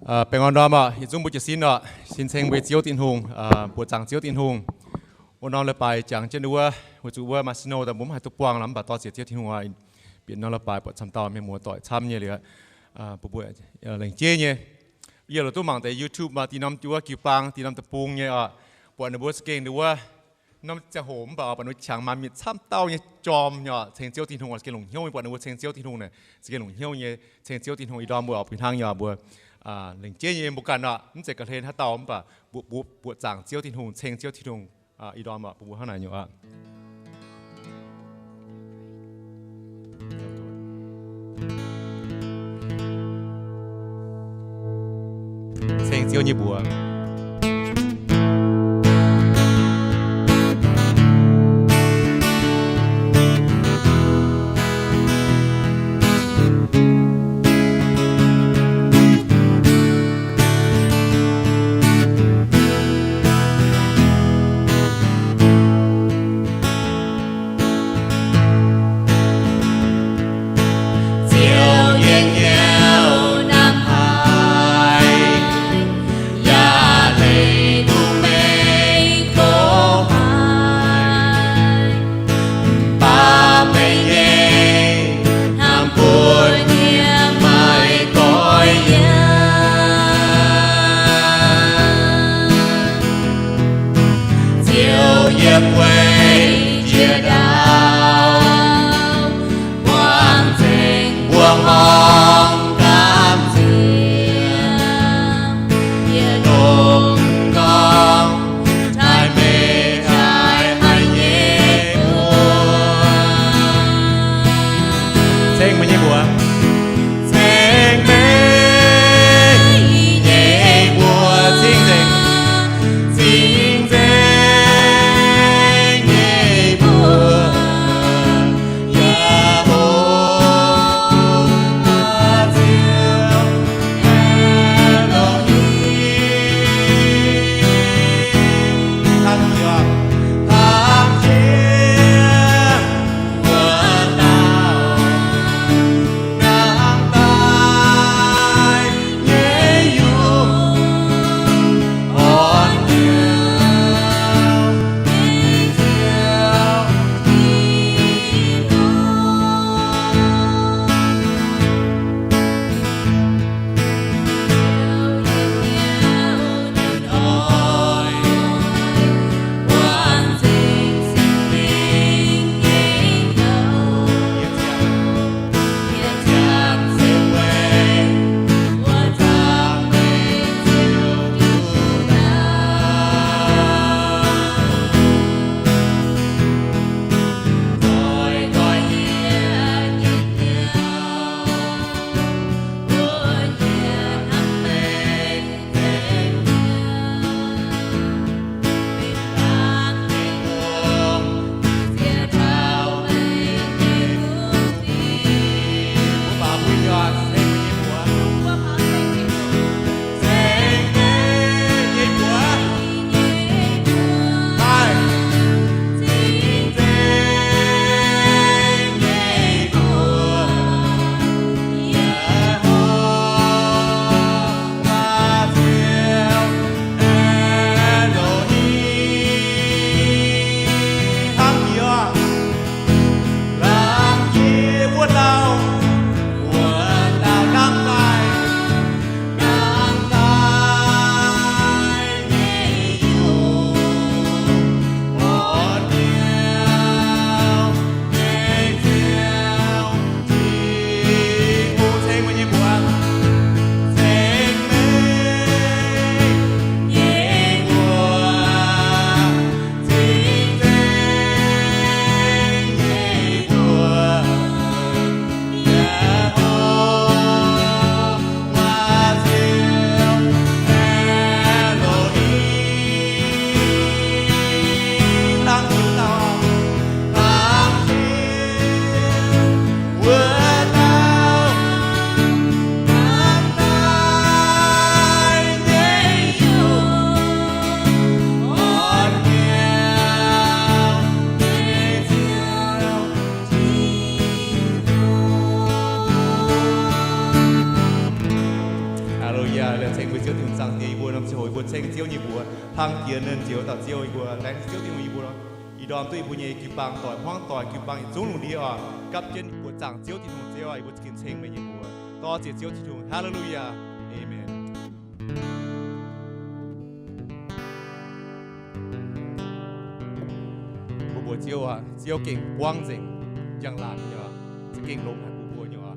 Baengh orn ndorm oc, yietc zungv mbuo jiez sin oc, sin ceng mbuo nyei Ziouv Tin-Hungh, mbuoqc zaangc Ziouv Tin-Hungh. Wuov norm leiz-baaix jangx jienv wuov, weic zuqc wuov maaih snow daaih mbuo mv haih duqv buangh nor, mv baac dorh ziex Ziouv Tin-Hungh oc. Bieqc norm leiz-baaix buatc camv dauh mienh muoz doic camv nyei liuz, bun mbuo lengc jeiv nyei. Yie lorz duqv mangc deix YouTube maaih dinh norm wuov jiu-baang, dinh norm deic-bung nyei oc, buatc ninh mbuo za'gengh wuov norm ziangh hoc mv baac buatc ninh mbuo qangx maanc mienh camv dauh nyei jorm nyei oc, ceng Ziouv Tin-Hungh oc, za'gengh longc hnyouv nyei. Buatc ninh mbuo ceng Ziouv Tin-Hungh naaic za'gengh longc hnyouv nyei, ceng Ziouv Tin-Hungh. Ih ndorm mbuo oix bun hnangv nyei oc, mbuo lengc jeiv nyei mbuo ganh oc, mv zeiz ga'hlen haaix dauh mv baac mbuo mbuoqc zaangc Ziouv Tin-Hungh, ceng Ziouv Tin-Hungh. Ih ndorm oc, bun mbuo hnangv naaic nyei oc. Ceng Ziouv nyei mbuox. Ziouv nyei hnyouv namx haic, yaac Yie, Nernh Ziouv dauh Ziouv, yie mbuo laengz zingh Ziouv Tin-Hungh yie mbuo, ih ndorm duqv yie mbuo nyei jiu-baang doic hmuangv doic, jiu-baang yietc zungv lungh ndiev oc, gapv jienv buoqc zaangc Ziouv Tin-Hungh Ziouv, yie mbuo za'gengh ceng meih nyei mbuox. Dor-ziec Ziouv Tin-Hungh. Haa^le^lu^yaa. Aamen. Mbuo mbuox Ziouv aac, Ziouv gengh buangv nzengc njang-laangc nyei oc, za'gengh longx haic bun mbuo nyei oc.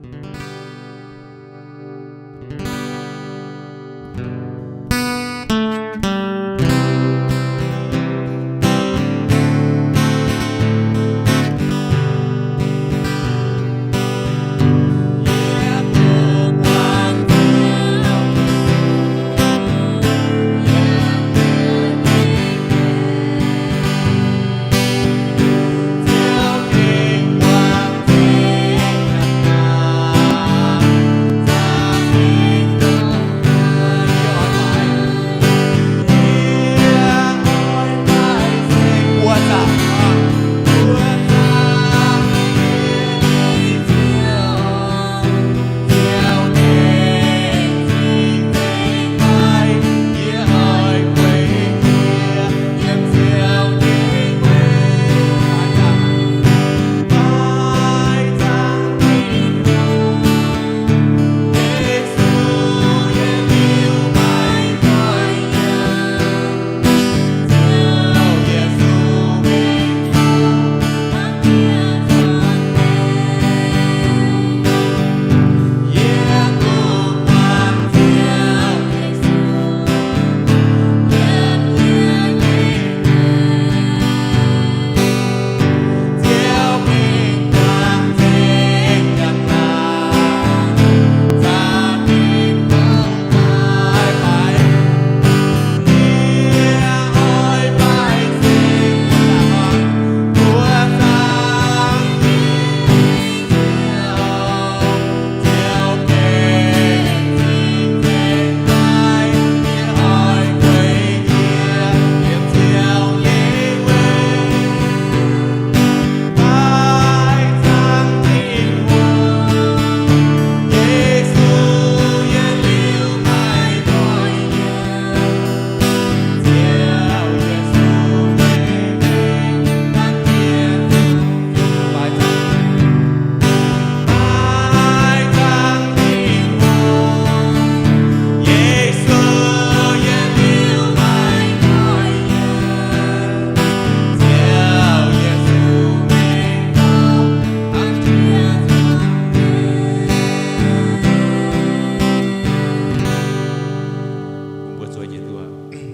Mbuo zueiz jienv duqv,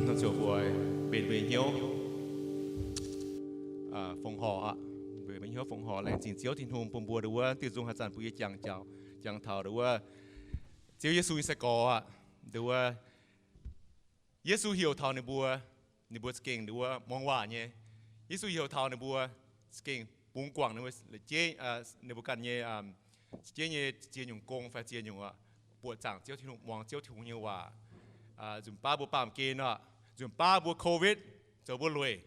nor zuqc mbuo mbenc mbuo nyei hnyouv fongc horc aqv. Mbenc mbuo nyei hnyouv fongc horc, laengz zingh Ziouv Tin-Hungh bun mbuo ndongc wuov diuh nzung haaix zanc bun yie jangx jaux, jangx taux ndongc wuov Ziouv Yesu nyei sai-gorx aqv. Ndongc wuov Yesu heuc taux ninh mbuo, ninh mbuo za'gengh ndongc wuov muangx waac nyei. Yesu heuc taux ninh mbuo za'gengh bungx guangc ninh mbuo, ninh mbuo ganh nyei, ziex nyei, ziex nyungc gong fai ziex nyungc aqv, buoqc zaangc Ziouv Tin-Hungh, muangx Ziouv Tin-Hungh nyei waac. Nzunc baav mbuo baamh gen aqv, nzunc baav mbuo COVID zoux mbuo lueic.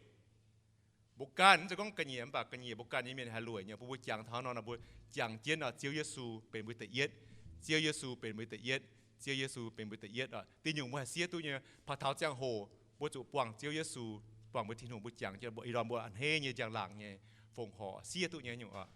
Mbuo ganh, mv zeiz gorngv ga'nyiec, mv baac ga'nyiec mbuo ganh nyei mienh haih lueic nyei. Bun mbuo jangx taux nor, nor mbuo jangx jienv nor, Ziouv Yesu benx mbuo da'yietv. Ziouv Yesu benx mbuo da'yietv. Ziouv Yesu benx mbuo da'yietv oc. Diuh nyungc mbuo haih siev duqv nyei, paav taux ziangh hoc mbuo zuqc buangh Ziouv Yesu, buangh mbuo Tin-Hungh, mbuo jangx jienv mbuo ih ndorm mbuo a'hneiv nyei njang-laangc nyei fongc horc siev duqv nyei nyungc oc.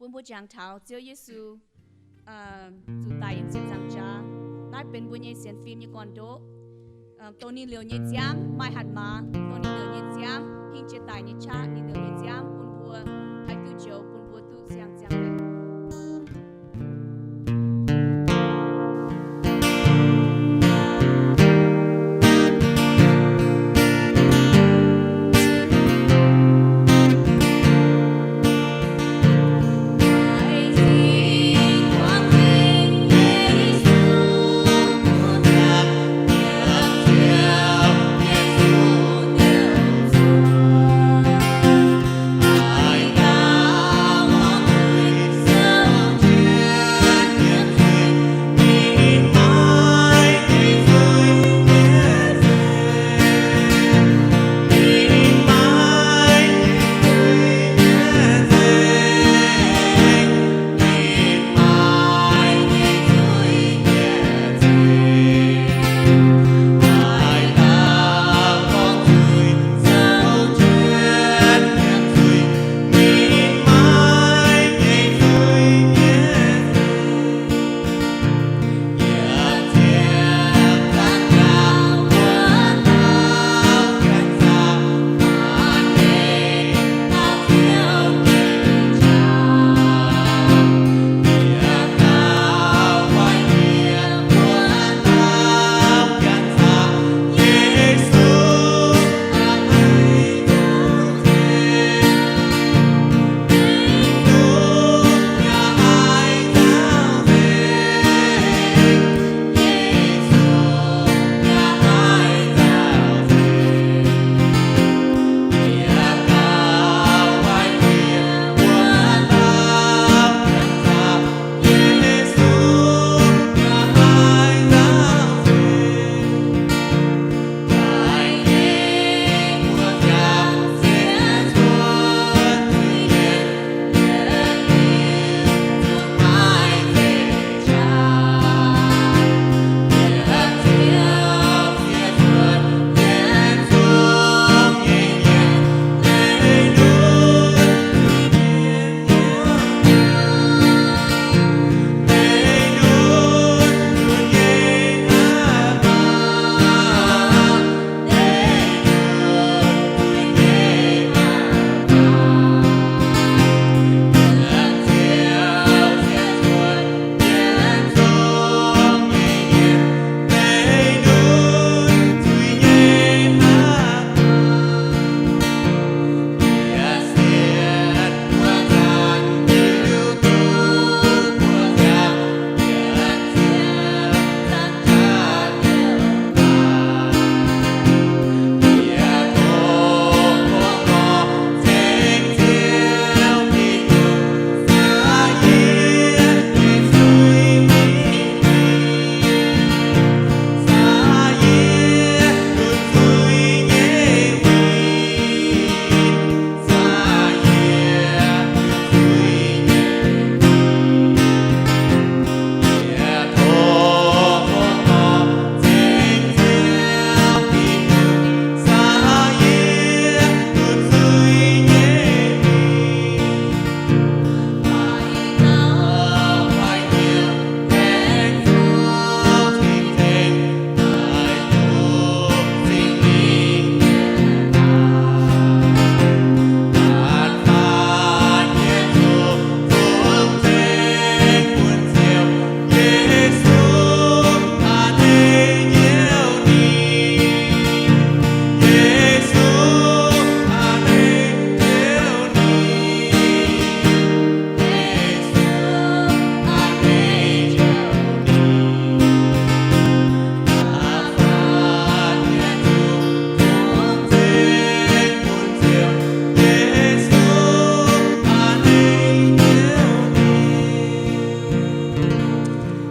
bun mbuo jangx taux Ziouv Yesu zuqc daic yiem ziepc nzaangc jaax. Naaiv benx mbuo nyei sienx fim nyei gorn-ndoqv. Dongh ninh liouc nyei nziaamv maaih hatc maaz, dongh ninh liouc nyei nziaamv hingh jiex daic nyei qaqv, ninh liouc nyei nziaamv bun mbuo haih duqv njoux, bun mbuo duqv siang-ziangh maengc.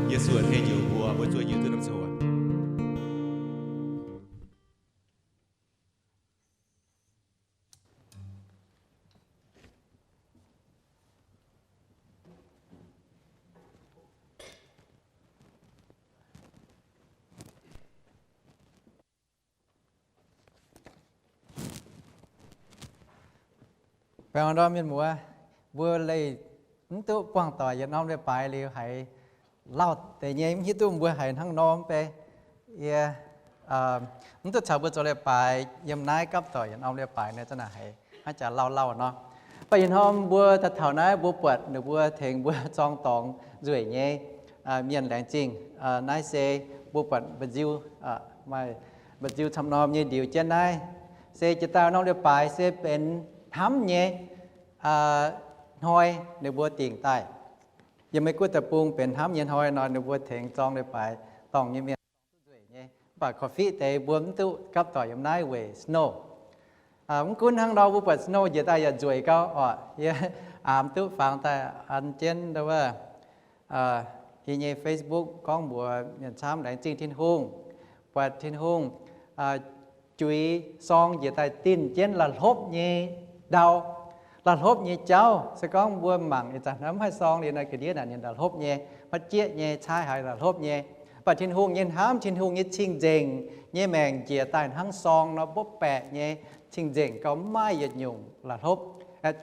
Yesu a'hneiv njoux mbuo, mbuo zuov nyiuc duqv norm ziangh hoc. Baengh orn ndorm mienh muoz, mbuo leih mv duqv buangh doic yietc norm leiz-baaix liuz haiz lauh deix nyei, mv hiuv duqv mbuo haiz hnangv nor mv bei. Yie mv duqv caux mbuo zoux leiz-baaix yiem naaiv gapv doic yietc norm leiz-baaix naaiv zanc naaic haiz hnangv jaax lauh lauh nor. Mv baac yietc norm mbuo daaih taux naaiv mbuo buatc ninh mbuo tengx mbuo zorng dorngx nzueic nyei mienh laengz zingh. Naaiv se mbuo buatc mba'nziu, maaih mba'nziu camv norm nyei ndiux jienv naaiv. Se jiex daaih norm leiz-baaix se benx hnamv nyei hnoi ninh mbuo dingc daaih. Yiem Meiv Guoqv deic-bung benx hnamv nyei hnoi nor ninh mbuo tengx zorng leiz-baaix dorngh nyei mienh nzueic nyei. Mv baac korv-fiqv deix mbuo mv duqv gapv doic yiem naaiv weic snow. Mv gunv hnangv nor mbuo buatc snow njiec daaih yaac nzueic gau oc. Yie aamx duqv fangx daaih an jienv ndau wuov yie nyei Facebook gorngv mbuox mienh camv laengz zingh Tin-Hungh, buatc Tin-Hungh juix sorng njiec daaih dinh jienv la'hlopv nyei ndau, la'hlopv nyei jauv. Se gorngv mbuo mangc ih zanc mv haih sorng liuz naaiv ga'ndiev naaic ninh la'hlopv nyei, maiv jieqv nyei, caaiv haiz la'hlopv nyei. Mv baac Tin-Hungh nyei hnamv, Tin-Hungh nyei cing-nzengc nyei maengc njiec daaih hnangv sorng nor mbopv baeqc nyei, cing-nzengc gauh mv maaih yietc nyungc la'hlopv,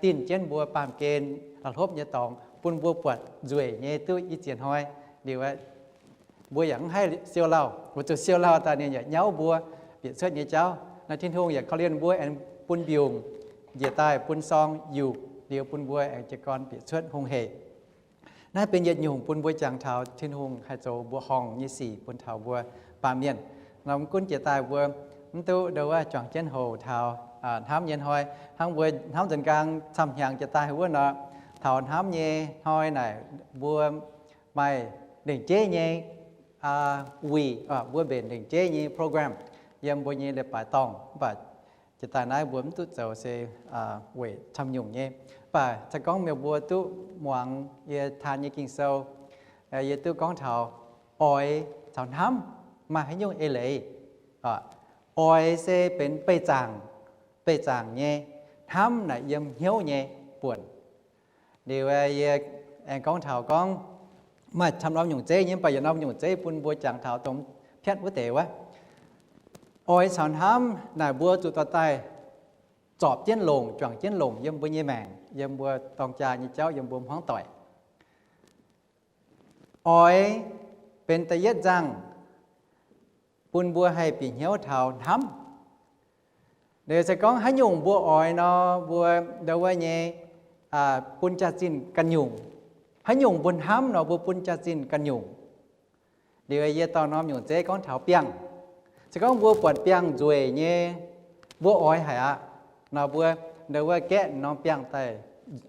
dinh jienv mbuo baamh gen la'hlopv nyei dorngx bun mbuo buatc nzueic nyei duqv i ziex hnoi liuz mbuo yaac mv haih siou lauh, weic zuqc siou lauh daaih ninh yaac nyauv mbuo bieqc cuotv nyei jauv. Naaiv Tin-Hungh yaac korv-lienh mbuo aengx bun mbiungc njiec daaih bun sorng yuqc liuz bun mbuo aengx jiez gorn bieqc cuotv hungh heic. Naaiv benx yietc nyungc bun mbuo jangx taux Tin-Hungh haih zoux mbuoqc horngh nyei sic bun taux mbuo baamh mienh. Nor mv gunv jiex daaih mbuo mv duqv ndau wuov juangc jienv houc taux hnamv nyei hnoi, hnangv mbuo hnamv nzunc nqaang camv hnyangx jiex daaih wuov nor, taux hnamv nyei hnoi naaic mbuo maaih lengc jeiv nyei wuic, mbuo mbenc lengc jeiv nyei program yiem mbuo nyei leiz-baaix dorngh. Mv baac jiex daaih naaiv mbuo mv duqv zoux se weic camv nyungc nyei. Mv baac se gorngv meih mbuo duqv muangx yie taan nyei Ging-Sou, yie duqv gorngv taux oix caux hnamv maaih haaix nyungc eix leiz. Oix se benx beih zaangc, beih zaangc nyei. Hnamv naaic yiem hnyouv nyei buonc. Liuz yie aengx gorngv taux gorngv maaih camv norm nyungc zeiv nyei, mv baac yietc norm nyungc zeiv bun mbuo jangx taux dongh piatv wuov deix wuov. Oix caux hnamv naaic mbuo zuqc dorh daaih zorpc jienv longc, juangc jienv longc yiem mbuo nyei maengc, yiem mbuo dorng jaa nyei jauv, yiem mbuo hmuangv doic. Oix benx da'yietv nzangh bun mbuo haih bieqc hnyouv taux hnamv. Liuz se gorngv haaix nyungc mbuo oix nor, mbuo ndau wuov nyei bun jaax-zinh ganh nyungc. Haaix nyungc mbuo hnamv nor, mbuo bun jaax-zinh ganh nyungc. Liuz yie dorh norm nyungc zeiv gorngv taux biangh. Se gorngv mbuo buatc biangh nzueic nyei, mbuo oix haic aqv nor, mbuo ndau wuov gaeqv norm biangh daaih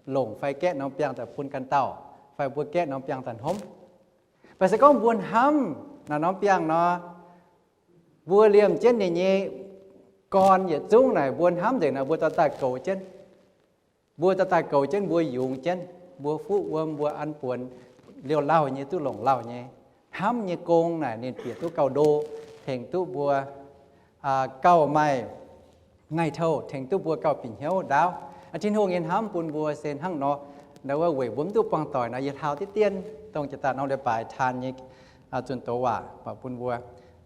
longc fai gaeqv norm biangh daaih bun ganh dauh, fai mbuo gaeqv norm biangh daaih hnomv. Mv baac se gorngv mbuo hnamv naaic norm biangh nor, mbuo liemh jienv ninh nyei gorn yietc zungv naaic mbuo hnamv nzengc naaic mbuo dorh daaih goux jienv. Mbuo dorh daaih goux jienv, mbuo yungz jienv, mbuo fuqv wuom, mbuo an buonx liouh lauh nyei duqv longc lauh nyei. Hnamv nyei gong naaic ninh bieqc duqv gauh ndo, tengx duqv mbuo gauh maaih ngaih touh, tengx duqv mbuo gauh bieqc hnyouv ndaauv. Tin-Hungh nyei hnamv bun mbuo se hnangv nor. Ndau wuov weic mbuo mv duqv buangh doic nor, yie hlauv diqv dien dongh jiex daaih norm leiz-baaix taan nyei zunh doz waac bun mbuo.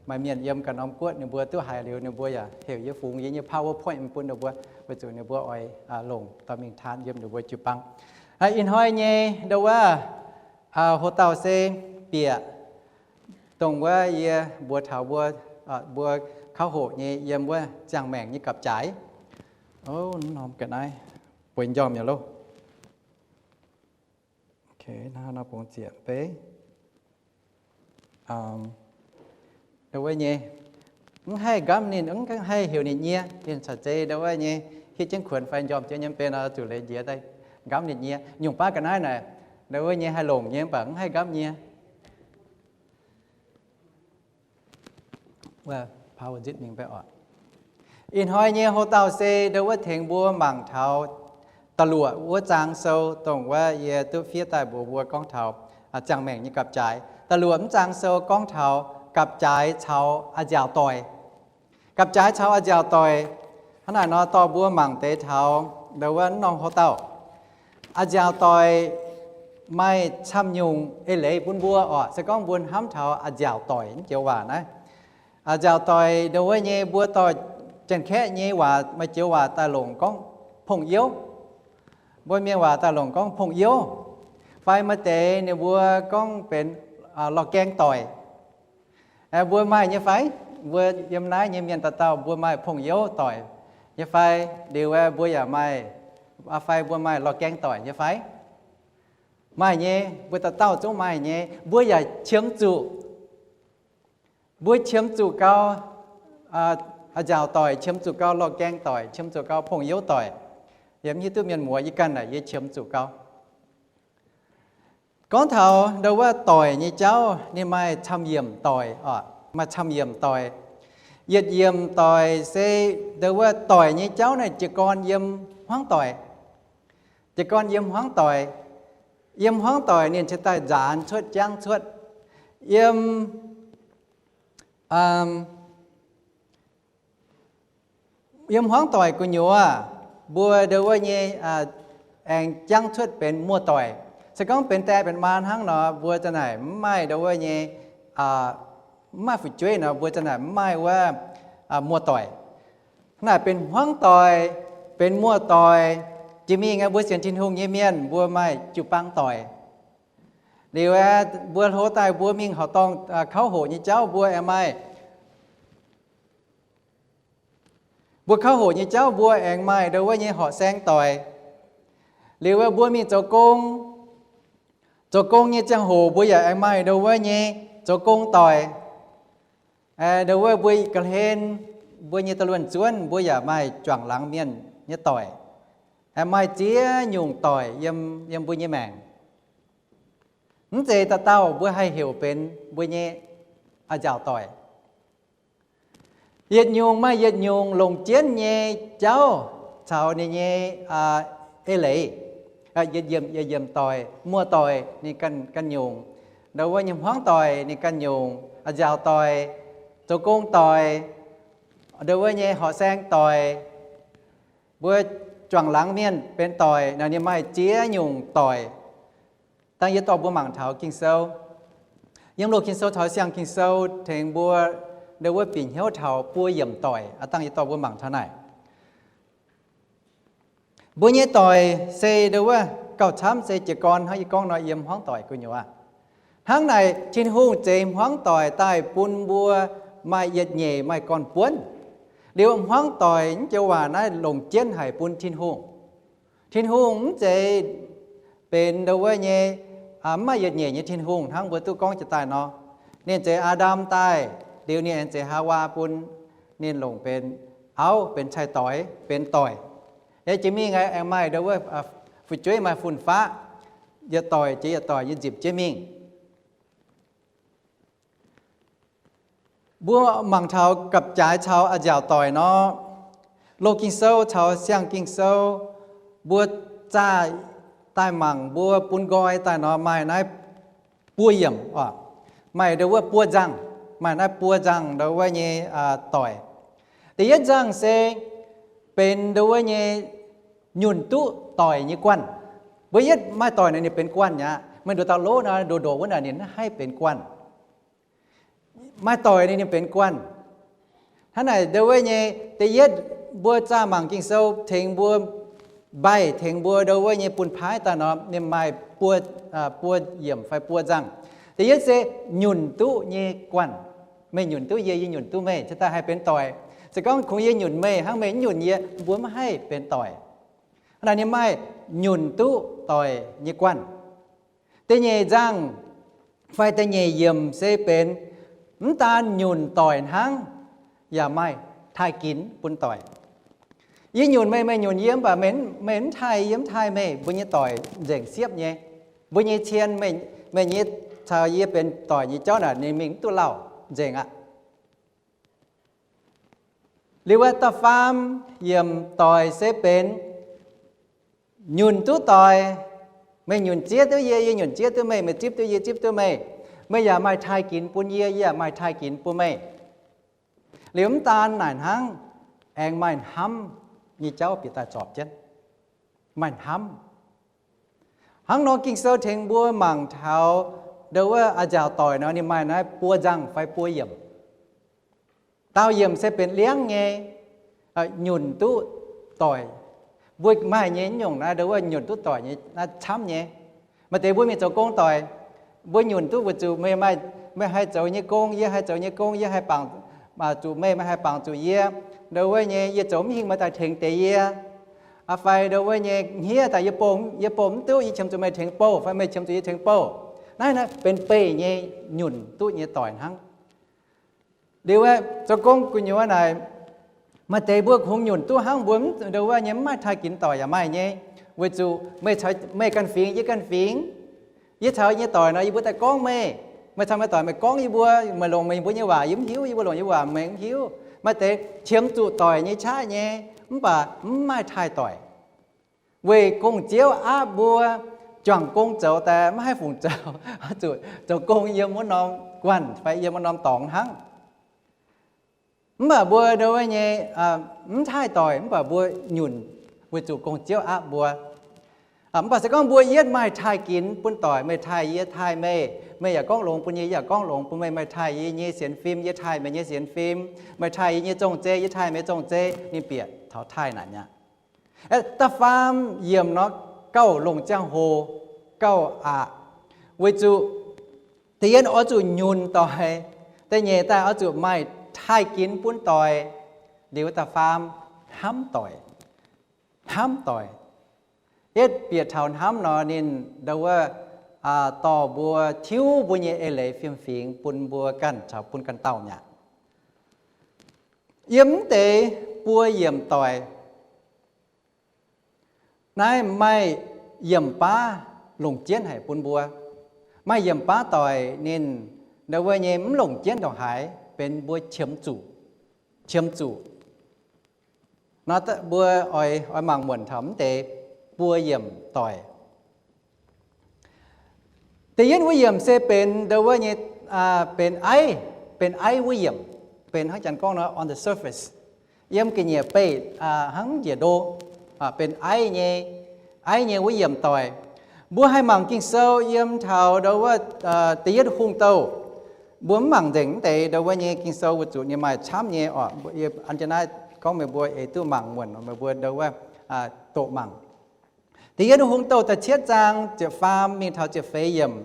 Maaih mienh yiem ganh norm guoqv ninh mbuo duqv haiz liuz ninh mbuo yaac heuc yie fungx yie nyei PowerPoint bun ninh mbuo, weic zuqc ninh mbuo oix longc dorh mingh taan yiem ninh mbuo jiu-baang. Ih hnoi nyei ndau wuov ho dauh se bieqc dongh wuov yie mbuox taux mbuo, mbuo kauv hoqc nyei yiem wuov ziangh maengc nyei gapv-jaaix. Norm ga'naaiv bueix njormh nyei loh. Ndau wuov nyei, mv haih nqamv ninh, mv haih heuc ninh nyie, ninh caux zei ndau wuov nyei hitv jienv kuonx fai njormh jienv nyei mv bei nor, zuqc leiz njiec daaih nqamv ninh nyie. Nyungc baav ga'naaiv naaic, ndau wuov nyei haih longc nyei, mv baac mv haih nqamv nyie. Ih hnoi nyei ho dauh se ndau wuov tengx mbuo mangc taux da'luoqc wuov zaang sou, dongh wuov yie duqv fiev daaih mbuox mbuo gorngv taux ziangh maengc nyei gapv-jaaix. Da'luoqc wuov zaang sou gorngv taux gapv-jaaix caux a'nziaauc doic. Gapv-jaaix caux a'nziaauc doic. Hnangv naaic nor dorh mbuo mangc deix taux ndau wuov norm ho dauh. A'nziaauc doic maaih camv nyungc eix leiz bun mbuo oc. Se gorngv mbuo hnamv taux a'nziaauc doic naaiv joux waac naaiv, a'nziaauc doic ndau wuov nyei mbuo dorh Janx-Kaeqv nyei waac, maaih joux waac daaih longc gorngv pong-youv. Mbuo Mienh waac daaih longc gorngv pong-youv. Fai maaih deix ninh mbuo gorngv benx lorh gaeng doic. Mbuo maaih nyei fai? Mbuo yiem naaiv nyei mienh dauh dauh mbuo maaih pong-youv doic nyei fai? Liuz aeqv, mbuo yaac maaih, fai mbuo maaih lorh gaeng doic nyei fai? Maaih nyei, mbuo dauh dauh zungv maaih nyei. Mbuo yaac qiemx zuqc, mbuo qiemx zuqc gau, a'nziaauc doic, qiemx zuqc gau lorh gaeng doic, qiemx zuqc gau pong-youv doic. Yie mv hiuv duqv mienh muoz, yie ganh naaic yie qiemx zuqc gau. Gorngv taux ndau wuov doic nyei jauv, ninh maaih camv-yiemc doic oc, maaih camv-yiemc doic. Yietc yiemc doic se ndau wuov doic nyei jauv naaiv jiez gorn yiem hmuangv doic. Jiez gorn yiem hmuangv doic. Yiem hmuangv doic ninh cingx daaih nzaanx cuotv, jangv cuotv. Yiem, yiem hmuangv doic gu'nyuoz, mbuo ndau wuov nyei aengx jangv cuotv benx muoz-doic. Se gorngv benx die benx maa hnangv nor, mbuo za'naaic mv maaih ndau wuov nyei, mv maaih fu'jueiv nor, mbuo za'naaic mv maaih wuov muoz-doic. Hnangv naaic benx hmuangv doic, benx muoz-doic. Jiex mingh aeqv, mbuo sienx Tin-Hungh nyei mienh mbuo maaih jiu-baang doic. Liuz aeqv, mbuo hlo daaih mbuo mingh horqc dorngh kauv hoqc nyei jauv mbuo aengx maaih. Mbuo kauv hoqc nyei jauv mbuo aengx maaih ndau wuov nyei horqc saeng doic. Liuz aeqv, mbuo mingh zoux gong, zoux gong nyei ziangh hoc mbuo yaac aengx maaih ndau wuov nyei zoux gong doic. Ndau wuov mbuo ga'hlen, mbuo nyei da'luonx zuonv mbuo yaac maaih juangc laangz mienh nyei doic. Maaih ziex nyungc doic yiem, yiem mbuo nyei maengc. Mv zeiz dauh dauh mbuo haih heuc benx mbuo nyei a'nziaauc doic. Yietc nyungc maaih yietc nyungc longc jienv nyei jauv caux ninh nyei eix leiz. Yietc yiemc, yietc yiemc doic, muoz-doic ninh ganh, ganh nyungc. Ndau wuov nyei hmuangv doic ninh ganh nyungc, a'nziaauc doic, zoux gong doic, ndau wuov nyei horqc saeng doic, mbuo juangc laangz mienh benx doic naaic, ninh maaih ziex nyungc doic. Dangh yie dorh mbuo mangc taux Ging-Sou. Yiem Loz-Ging-Sou caux Siang-Ging-Sou tengx mbuo ndau wuov bieqc hnyouv taux buo yiemc doic. Dangh yie dorh mbuo mangc taux naaic. Mbuo nyei doic se ndau wuov gauh camv se jiez gorn hnangv yie gorngv nor yiem hmuangv doic gu'nyuoz. Hnangv naaic Tin-Hungh zeix hmuangv doic daaih bun mbuo maaih yietc nyeic maaih gorn-buonv. Liuz hmuangv doic mv joux waac naaiv longc jienv haic bun Tin-Hungh. Tin-Hungh mv zeiz benx ndau wuov nyei, mv maaih yietc nyeic nyei Tin-Hungh hnangv mbuo duqv gorngv jiex daaih nor. Ninh zeix Aa^ndam daaih, liuz ninh aengx zeix Haawaa bun ninh longc benx auv, benx cai-doix, benx doic. Yaac jiex mingh aengx maaih ndau wuov fu'jueiv maaih fun-faqv, yietc doic jiex yietc doic nyei nzipc jienv mingh. Mbuo mangc taux gapv-jaaix caux a'nziaauc doic nor, Loz-Ging Sou caux Siang-Ging Sou, mbuo zaah daaih mangc mbuo bun nqoi daaih nor maaih naaiv buo yiemc oc. Maaih ndau wuov buo nzangh, maaih naaiv buo nzangh ndau wuov nyei doic. Da'yietv nzangh se benx ndau wuov nyei nyunc duqv doic nyei guanh. Mbuo yietv maaih doic naaic ninh benx guanh aqv. Meih nduqc dauh lov nor, ndoqc ndoqc wuov naaic ninh mv haih benx guanh. Maaih doic ninh, ninh benx guanh. Hnangv naaic ndau wuov nyei, da'yietv mbuo zaah mangc Ging-Sou tengx mbuo mbaih, tengx mbuo ndau wuov nyei bun paaiv daaih nor, ninh maaih buo, buo yiemc fai buo nzangh. Da'yietv se nyunc duqv nyei guanh. Meih nyunc duqv yie, yie nyunc duqv meih, cingx daaih haih benx doic. Se gorngv kungx yie nyunc meih hnangv meih mv nyunc yie, mbuo mv haih benx doic. Hnangv naaic ninh maaih nyunc duqv doic nyei guanh. Da'nyeic nzangh fai da'nyeic yiemc se benx mv daan nyunc doic hnangv, yaac maaih taaih ginx bun doic. Yie nyunc meih, meih nyunc yie, mv baac meih mv taaih yie, mv taaih meih, mbuo nyei doic nzengc siepv nyei. Mbuo nyei cien, meih nyei caux yie benx doic nyei jauv naaic ninh mingh mv duqv lauh nzengc aqv. Liuz wuov da'faam yiemc doic se benx nyunc duqv doic. Meih nyunc zieqv duqv yie, yie nyunc zieqv duqv meih, meih zipv duqv yie, zipv duqv meih. Meih yaac maaih taaih ginx bun yie, yie yaac maaih taaih ginx bun meih. Liuz mv daan naaic hnangv, aengx maaih hnamv nyei jauv bieqc daaih zorpc jienv. Maaih hnamv. Hnangv nor Ging-Sou tengx mbuo mangc taux ndau wuov a'nziaauc doic nor, ninh maaih naaiv buo nzangh fai buo yiemc. Daauh yiemc se benx liangv nyei, nyunc duqv doic. Mbuo maaih nyei nyungc naaiv ndau wuov nyunc duqv doic nyei naaiv camv nyei. Maaih deix mbuo mingh zoux gong doic, mbuo nyunc duqv weic zuqc meih, meih haih zoux nyei gong, yie haih zoux nyei gong, yie haih bangc zuqc meih, meih haih bangc zuqc yie. Ndo wuov nyei, yie zoux mv hingh meih daaih tengx deix yie. Aa, fai ndo wuov nyei hniev daaih yie bouh, yie bouh mv duqv, yie qiemx zuqc meih tengx bouh, fai meih qiemx zuqc yie tengx bouh. Naaiv, naaiv benx beih nyei nyunc duqv nyei doic hnangv. Liuz aeqv, zoux gong gu'nyuoz naaic, maaih deix mbuo kungx nyunc duqv hnangv, mbuo ndo wuov nyei mv maaih taaih ginx doic yaac maaih nyei, weic zuqc meih caux meih ganh fingx, yie ganh fingx. Yie caux nyei doic nor, yie mbuo daaih gorngv meih, meih caux meih doic meih gorngv yie mbuo, meih longc meih mbuo nyei waac yie mv hiuv, yie mbuo longc yie waac meih mv hiuv. Maaih deix qiemx zuqc doic nyei qaqv nyei, mv baac mv maaih taaih doic. Weic gong-ziouv aapv mbuo juangc gong zoux daaih maiv haih fungc zoux, zuqc zoux gong yiem wuov norm guanh fai yiem wuov norm dorngx hnangv. Mv baac mbuo ndo wuov nyei mv taaih doic, mv baac mbuo nyunc weic zuqc gong-ziouv aapv mbuo. Mv baac se gorngv mbuo yietv maaih taaih ginx bun doic, meih taaih yie, yie taaih meih, meih yaac gorngv longx bun yie, yie yaac gorngv longx bun meih, meih taaih yie nyei sienx fim, yie taaih meih nyei sienx fim, meih taaih yie nyei zong-zei, yie taaih meih zong-zei, ninh bieqc taux taaih naaic mi'aqv. Da'faam yiemc nor, gauh longc ziangh hoc, gauh aqc, weic zuqc da'yietv oix zuqc nyunc doic, da'nyeic daaih oix zuqc maaih taaih ginx bun doic, liuz da'faam hnamv doic. Hnamv doic. Yietv bieqc taux hnamv nor, ninh ndo wuov dorh mbuo tiuv mbuo nyei eix leiz fiem-fingx bun mbuo ganh caux bun ganh dauh mi'aqv. Yiem mv deix buo yiemc doic, naaiv maaih yiemc baav longc jienv haic bun mbuo. Maaih yiemc baav doic ninh ndo wuov nyei mv longc jienv ndongc haaix, benx mbuo qiemx zuqc, qiemx zuqc. Nor mbuo oix, oix mangc muonc taux mv deix buo yiemc doic. Da'yietv wuov yiemc se benx ndo wuov nyei, benx aiv, benx aiv wuov yiemc, benx hnangv janx gorngv nor on the surface. Yiem ga'nyiec beih hnangv njiec ndo, benx aiv nyei, aiv nyei wuov yiemc doic. Mbuo haih mangc Ging-Sou yiem taux ndo wuov Da'yietv Hungh Douh. Mbuo mv mangc nzengc mv deix ndo wuov nyei Ging-Sou weic zuqc ninh maaih camv nyei oc. An jienv naaiv gorngv meih mbuo eix duqv mangc muonc, meih mbuo ndo wuov doqc mangc. Da'yietv Hungh Douh da'cietv zaang ziepc faam mingh taux ziepc feix yiemc,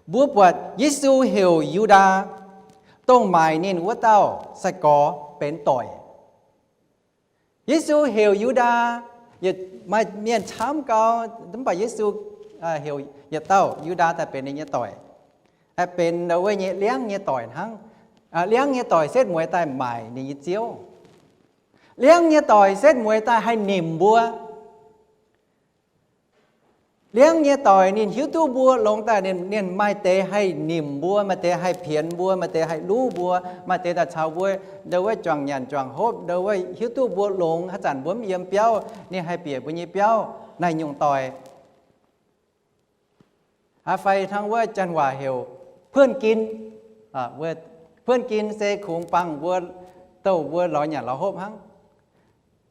mbuo buatc Yesu heuc Yu^ndaa, dongh maaic ninh wuov dauh, sai-gorx benx doic. Yesu heuc Yu^ndaa, maaih mienh camv gau, mv baac Yesu heuc yietc dauh Yu^ndaa daaih benx ninh nyei doic. Benx wuov nyei liangv nyei doic hnangv. Liangv nyei doic setv mueiz daaih maaic ninh nyei ziouv. Liangv nyei doic setv mueiz daaih haih nimc mbuo. Liangv nyei doic ninh hiuv duqv mbuo longx daaih, ninh maaih deix haih nimc mbuo, maaih deix haih pienx mbuo, maaih deix haih luv mbuo, maaih deix daaih caux mbuo ndo wuov juangc nyanc juangc hopv, ndo wuov hiuv duqv mbuo longx, haaix zanc mbuo mv yiem biauv, ninh haih bieqc mbuo nyei biauv. Naaiv nyungc doic fai hnangv wuov janx waac heuc เพื่อนกิน. เพื่อนกิน se kungx bangc mbuo, douh mbuo lorz nyanc lorz hopv hnangv.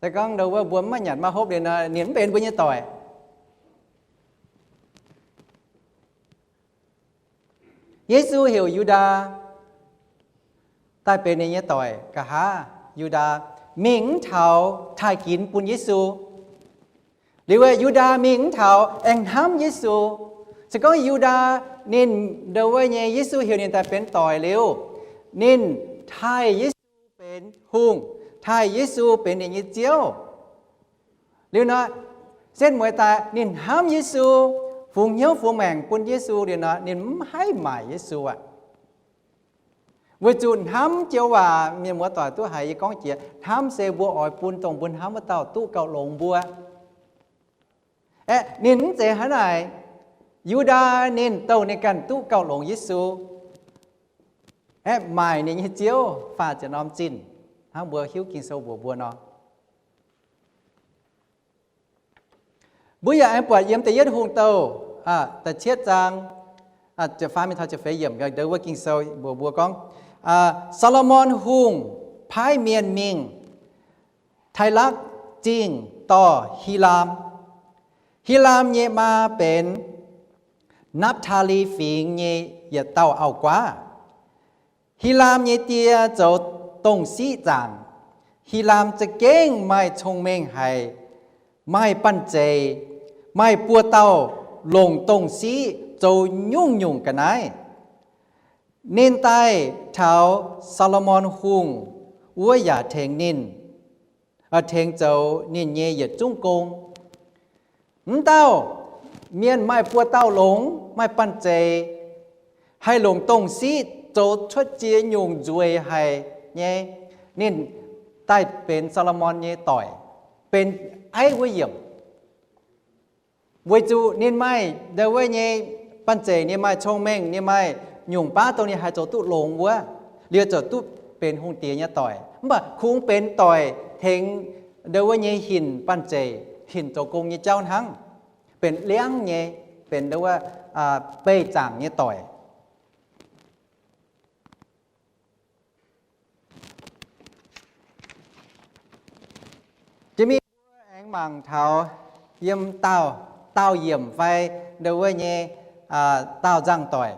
Se gorngv ndo wuov mbuo mv maaih nyanc maiv hopv liuz nor, ninh mv benx mbuo nyei doic. Yesu heuc Yu^ndaa daaih benx ninh nyei doic. Nqa'haav Yu^ndaa mingh mv taux taaih ginx bun Yesu. Liuz Yu^ndaa mingh mv taux aengx hnamv Yesu. Se gorngv Yu^ndaa ninh ndo wuov nyei Yesu heuc ninh daaih benx doic liuz, ninh taaih Yesu benx hungh, taaih Yesu benx ninh nyei ziouv. Liuz nor, setv mueiz daaih ninh hnamv Yesu, fungx hnyouv fungx maengc bun Yesu liuz nor, ninh mv haih maaic Yesu aqv. Weic zuqc hnamv joux waac mienh muoz doic duqv haiz yie gorngv jiex, hnamv se mbuo oix bun dongh mbuo hnamv wuov dauh duqv gauh longx mbuo. Aeqv, ninh mv zeiz hnangv naaic. Yu^ndaa ninh douh ninh ganh duqv gauh longx Yesu, aeqv, maaic ninh nyei ziouv faah ziepc norm zinh, hnangv mbuo hiuv Ging-Sou mbuox mbuo nor. Mbuo yaac aengx buatc yiem Da'yietv Hungh Douh da'cietv zaang ziepc faam mingh taux ziepc feix yiemc, ndo wuov Ging-Sou mbuox mbuo gorngv, Saa^lo^morn Hungh paaiv mienh mingh Taaih^lakv Zingh dorh Hilaam. Hilaam nyei maa benx Napv^taa^li Fingx nyei yietc dauh auv-guaav. Hilaam nyei die zoux dongh siqv zaangc. Hilaam za'gengh maaih cong-mengh haic, maaih banh zeic, maaih buoz-dauh, longc dongh siqv zoux nyungc-nyungc ga'naaiv. Ninh daaih taux Saa^lo^morn Hungh wuov yaac tengx ninh, tengx zoux ninh nyei yietc zungv gong. Mv dauh mienh maaih buo dauh longx, maaih banh zeic, haih longc dongh siqv zoux cuotv ziex nyungc nzueic haic nyei. Ninh daaih benx Saa^lo^morn nyei doic, benx aiv wuov yiemc. Weic zuqc ninh maaih ndau wuov nyei banh zeic, ninh maaih cong-mengh, ninh maaih nyungc baav dongh ninh haih zoux duqv longx wuov, liuz ziouc duqv benx hungh diex nyei doic. Mv baac kungx benx doic tengx ndau wuov nyei hinc banh zeic, hinc zoux gong nyei jauv hnangv, benx liangv nyei, benx ndau wuov beih zaangc nyei doic. Jiex mingh mbuo aengx mangc taux yiem daauh, daauh yiemc fai ndau wuov nyei daauh nzangc-doic.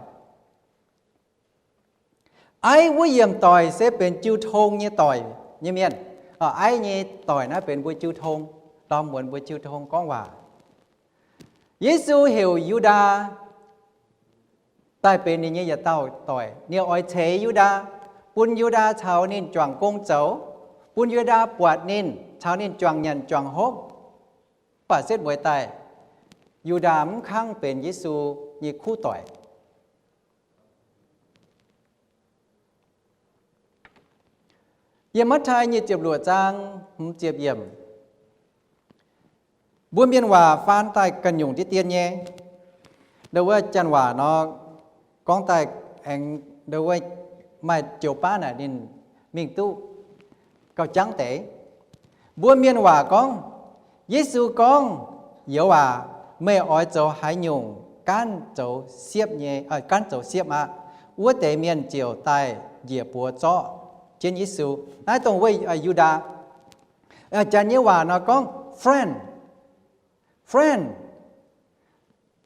Aiv wuov yiemc doic se benx jiu tong nyei doic nyei mienh. Aiv nyei doic naaiv benx mbuo jiu tong, ndorm muonz mbuo jiu tong gorngv waac. Yesu heuc Yu^ndaa daaih benx ninh nyei yietc dauh doic. Ninh oix ceix Yu^ndaa, bun Yu^ndaa caux ninh juangc gong zoux, bun Yu^ndaa buatc ninh, caux ninh juangc nyanc juangc hopv. Mv baac setv mueiz daaih, Yu^ndaa mv kangv benx Yesu nyei kuv doic. Yiem Matv^tai nyic ziepc luoqc zaang hmz ziepc yiemc, mbuo mienh waac faan daaih ganh nyungc diqv dien nyei. Ndau wuov janx waac nor gorngv daaih aengx ndau wuov maaih joux baav naaic ninh mingh duqv gauh jangv deix. Mbuo mienh waac gorngv, Yesu gorngv, Youz aac, meih oix zoux haaix nyungc gaanv zoux siepv nyei, gaanv zoux siepv aqv. Wuov deix mienh ziouc daaih njiec buoz zorqv jienv Yesu. Naaiv dongh wuov Yu^ndaa. Janx nyei waac nor gorngv, Friend, friend,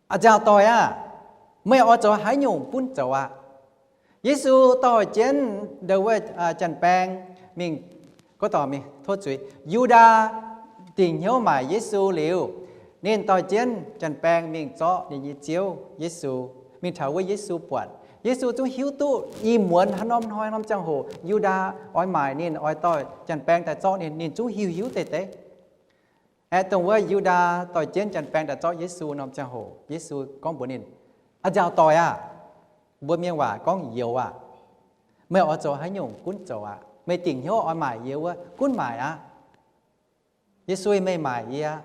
a'nziaauc doic aah! Meih oix zoux haaix nyungc gunv zoux aqv. Yesu dorh jienv ndau wuov janx-baeng mingh, gorngv dorh mingh tov zuiz, Yu^ndaa dingc hnyouv maaic Yesu liuz, ninh dorh jienv janx-baeng mingh zorqv ninh nyei Ziouv Yesu, mingh taux wuov Yesu buatc. Yesu zungv hiuv duqv ih muonz haaix norm hnoi norm ziangh hoc Yu^ndaa oix maaic ninh, oix dorh janx-baeng daaih zorqv ninh, ninh zungv hiuv hiuv deix deix. Aeqv, dongh wuov Yu^ndaa dorh jienv janx-baeng daaih zorqv Yesu norm ziangh hoc, Yesu gorngv mbuox ninh, A'nziaauc doic aah! Mbuo mienh waac gorngv, Youz aac, meih oix zoux haaix nyungc gunv zoux aqv. Meih dingc hnyouv oix maaic yie wuov gunv maaic aqv. Yie sueih meih maaic yie aqv.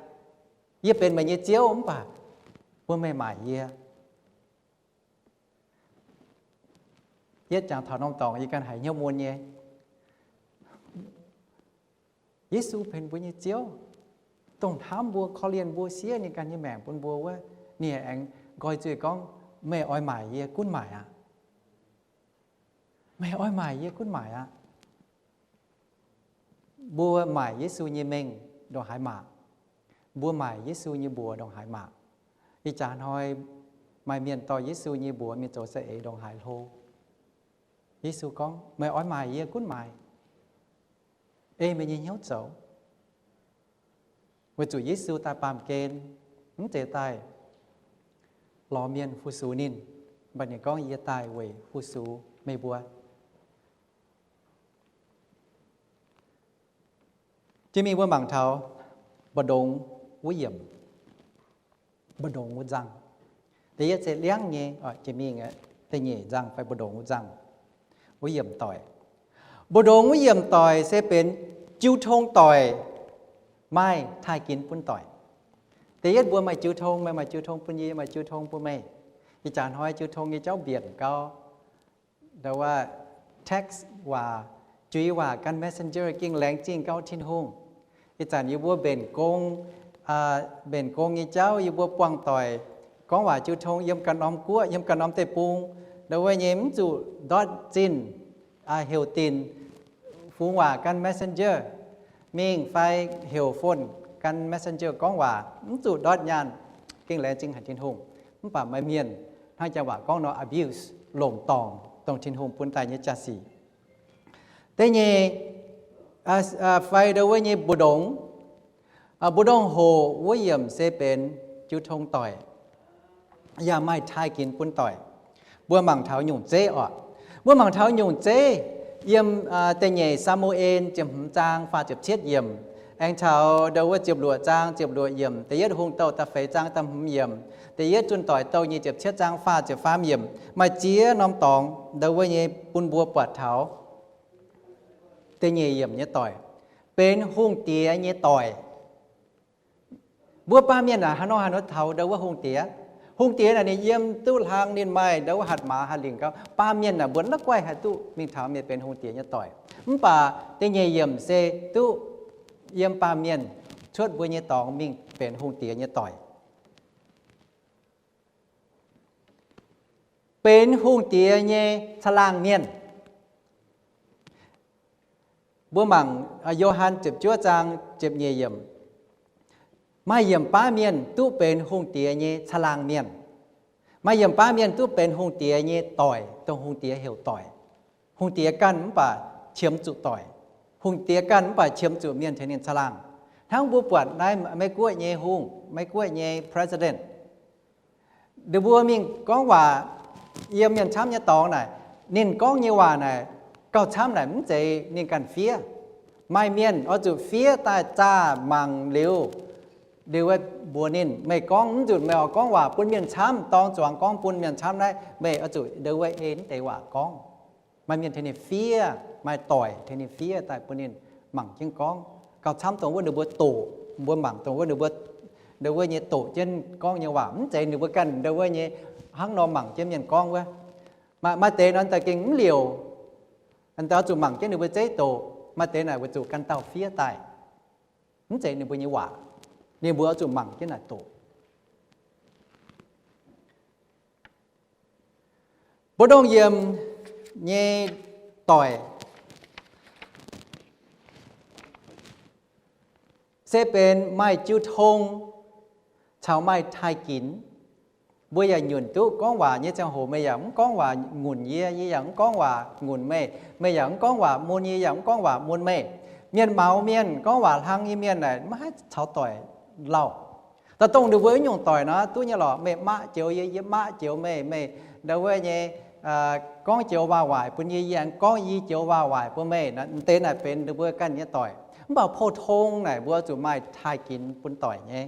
Yie benx meih nyei Ziouv mv baac bun meih maaic yie. Yietv jangx taux norm dorngx yie ganh haiz hnyouv mun nyei. Yesu benx mbuo nyei Ziouv, dongh hnamv mbuo, korv-lienh mbuo, siev ninh ganh nyei maengc bun mbuo wuov, ninh aengx nqoi zueih gorngv, Meih oix maaic yie gunv maaic aqv. Meih oix maaic yie gunv maaic aqv. Mbuo maaic Yesu nyei mengh ndongc haaix maac? Mbuo maaic Yesu nyei mbuox ndongc haaix maac? Ih jaax hnoi maaih mienh dorh Yesu nyei mbuox mingh zoux za'eix ndongc haaix hlo? Yesu gorngv, Meih oix maaic yie gunv maaic. Ei meih nyei hnyouv zoux. Weic zuqc Yesu daaih baamh gen, mv zeiz daaih lorz mienh fu-sux ninh, mv baac ninh gorngv, Yie daaih weic fu-sux meih mbuo. Jiex mingh mbuo mangc taux mbu'ndongx wuov yiemc, mbu'ndongx wuov nzangh. Da'yietv se liangv nyei, jiex mingh da'nyeic nzangh fai mbu'ndongx wuov nzangh, wuov yiemc doic. Mbu'ndongx wuov yiemc doic se benx jiu tong doic maaih taaih ginx bun doic. Da'yietv mbuo maaih jiu tong, meih maaih jiu tong bun yie, yie maaih jiu tong bun meih. Ih jaax hnoi jiu tong nyei jauv mbienc gau. Ndau wuov text waac, juiz waac gan messenger gengh laengz zingh gau Tin-Hungh. Ih zanc yie mbuo mbenc gong, mbenc gong nyei jauv yie mbuo buangh doic gorngv waac jiu tong yiem ganh norm guoqv, yiem ganh norm deic-bung. Ndau wuov nyei mv zuqc ndortv zinh heuc dinc fungx waac gan messenger mingh fai heuc phone gan messenger gorngv waac, mv zuqc ndortv nyaanh, gengh laengz zingh haic Tin-Hungh. Mv baac maaih mienh hnangv janx waac gorngv nor abuse, longc dorngc dongh Tin-Hungh bun daaih nyei jaax-sic. Da'nyeic fai ndau wuov nyei mbu'ndongx, mbu'ndongx hoc wuov yiemc se benx jiu tong doic. yaac maaih taaih ginx bun doic. Mbuo mangc taux nyungc zeiv oc. Mbuo mangc taux nyungc zeiv yiem da'nyeic Saa^mu^en ziepc hmz zaang faah ziepc cietv yiemc, aengx taux ndo wuov ziepc luoqc zaang ziepc luoqc yiemc, Da'yietv Hungh Douh da'feix zaang da'hmz yiemc, Da'yietv Zunh Doic Douh nyei ziepc cietv zaang faah ziepc faam yiemc, maaih ziex norm dorngx ndo wuov nyei bun mbuo buatc taux da'nyeic yiemc nyei doic, benx hungh diex nyei doic. Mbuo baamh mienh naaic haaix nor haaix nor taux ndo wuov hungh diex? Hungh diex naaic ninh yiem duqv hlang, ninh maaih ndo wuov hatc maaz hatc lingc gauh. Baamh mienh naaic mbuo la'guaih haih duqv mingh taux mienh benx hungh diex nyei doic. Mv baac da'nyeic yiemc se duqv yiem baamh mienh cuotv mbuo nyei dorngx mingh benx hungh diex nyei doic. Benx hungh diex nyei caangh laangh mienh. Mbuo mangc Yo^han ziepc juov zaang ziepc nyeic yiemc. Maaih yiemc baav mienh duqv benx hungh diex nyei caangh laangh mienh. Maaih yiemc baav mienh duqv benx hungh diex nyei doic, dongh hungh diex heuc doic. Hungh diex ganh mv baac qiemx zuqc doic. Hungh diex ganh mv baac qiemx zuqc mienh tengx ninh caangh laangh. Hnangv mbuo buatc naaiv Meiv Guoqv nyei hungh, Meiv Guoqv nyei president, ninh mbuo mingh gorngv waac yiem mienh camv nyei dorngx naaic, ninh gorngv nyei waac naaic, gauh camv naaic mv zeiz ninh ganh fiev. Maaih mienh oix zuqc fiev daaih zaah mangc liuz, liuz mbuox ninh, meih gorngv mv nzunc meih oix gorngv waac bun mienh camv, dorng zuangx gorngv bun mienh camv naaiv, meih oix zuqc ndo wuov ei mv deix waac gorngv. Maaih mienh tengx ninh fiev, maaih doic tengx ninh fiev daaih bun ninh mangc jienv gorngv. Gauh camv dongh wuov ninh mbuo doqc, mbuo mangc dongh wuov ninh mbuo, ndo wuov nyei doqc jienv gorngv nyei waac, mv zeiz ninh mbuo ganh ndo wuov nyei hnangv nor mangc jienv mienh gorngv wuov. Maaih, maaih deix nor daaih gengh mv liouc, oix zuqc mangc jienv ninh mbuo zeiv doqc. Maaih deix naaic weic zuqc ganh dauh fiev daaih, mv zeiz ninh mbuo nyei waac, ninh mbuo oix zuqc mangc jienv naaic doqc. Mbu'ndongx yiemc nyei doic se benx maaih jiu tong caux maaih taaih ginx. Mbuo yaac nyunc duqv gorngv waac nyei ziangh hoc meih yaac mv gorngv waac ngunc yie, yie yaac mv gorngv waac ngunc meih, meih yaac mv gorngv waac mun yie, yaac mv gorngv waac mun meih. Mienh maux mienh, gorngv waac hlang nyei mienh naaic maiv haih caux doic lauh. Daaih dongh ninh mbuo i nyungc doic nor duqv nyei lorqc. Meih maqv joux yie, yie maqv joux meih, meih ndo wuov nyei gorngv joux waac-waaic bun yie, yie aengx gorngv yie joux waac-waaic bun meih. Deix naaic benx ninh mbuo ganh nyei doic. Mv baac pou-tong naaic mbuo zuqc maaih taaih ginx bun doic nyei.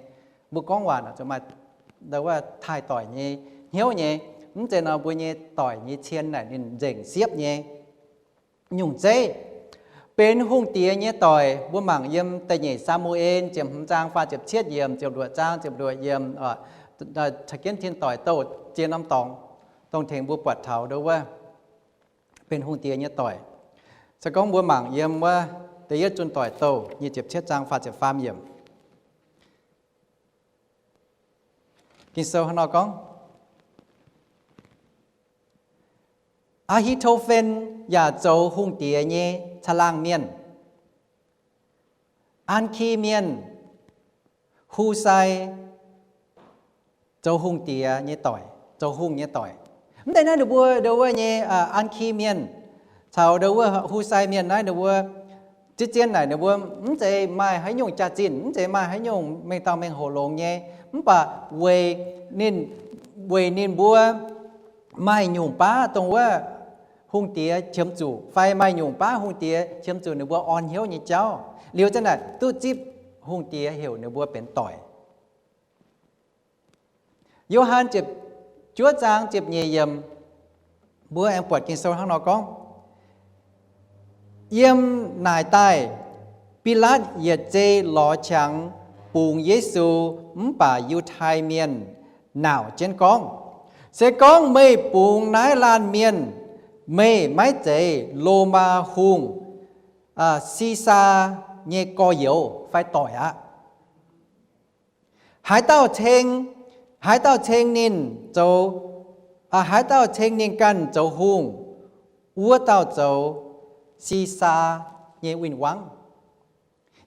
Mbuo gorngv waac naaic zuqc maaih ndo wuov taaih doic nyei hnyouv nyei. Mv zeiz nor mbuo nyei doic nyei cien naaic ninh nzengc siepv nyei. Nyungc zeiv benx hungh diex nyei doic, mbuo mangc yiem da'nyeic Saa^mu^en ziepc hmz zaang faah ziepc cietv yiemc, ziepc luoqc zaang ziepc luoqc yiemc, caux jienv Tin Doic Douh ziex norm dorngx, dongh tengx mbuo buatc taux ndo wuov benx hungh diex nyei doic. Se gorngv mbuo mangc yiem wuov Da'yietv Zunh Doic Douh nyei ziepc cietv zaang faah ziepc faam yiemc, Ging-Sou hnangv nor gorngv, Aa^hi^to^fen yaac zoux hungh diex nyei caangh laangh mienh. An^ki Mienh, Hu^sai, zoux hungh diex nyei doic, zoux hungh nyei doic. Mv deix naaiv ninh mbuo ndo wuov nyei An^ki Mienh caux ndo wuov Hu^sai Mienh naaiv ninh mbuo ziex zien naaic ninh mbuo mv zeiz maaih haaix nyungc jaax-zinh, mv zeiz maaih haaix nyungc mengh dauh mengh hoc longx nyei. Mv baac weic ninh, weic ninh mbuo maaih nyungc baav dongh wuov hungh diex qiemx zuqc fai maaih nyungc baav hungh diex qiemx zuqc ninh mbuo orn hnyouv nyei jauv, liuz za'naaic duqv zipv hungh diex heuc ninh mbuo benx doic. Yo^han ziepc juov zaang ziepc nyeic yiemc, mbuo aengx buatc Ging-Sou hnangv nor gorngv, Yiem naaic daaih, Bilaatv yietc zei lorz qangx bungx Yesu, mv baac Yiutai Mienh naaic jienv gorngv, Se gorngv meih bungx naaiv laanh mienh, meih maiv zeiz Lomaa hungh, Sisaa, nyei gorx-youz fai doic aqv. Haaix dauh ceng, haaix dauh ceng ninh zoux, haaix dauh ceng ninh ganh zoux hungh, wuov dauh zoux Sisaa nyei win-wangv.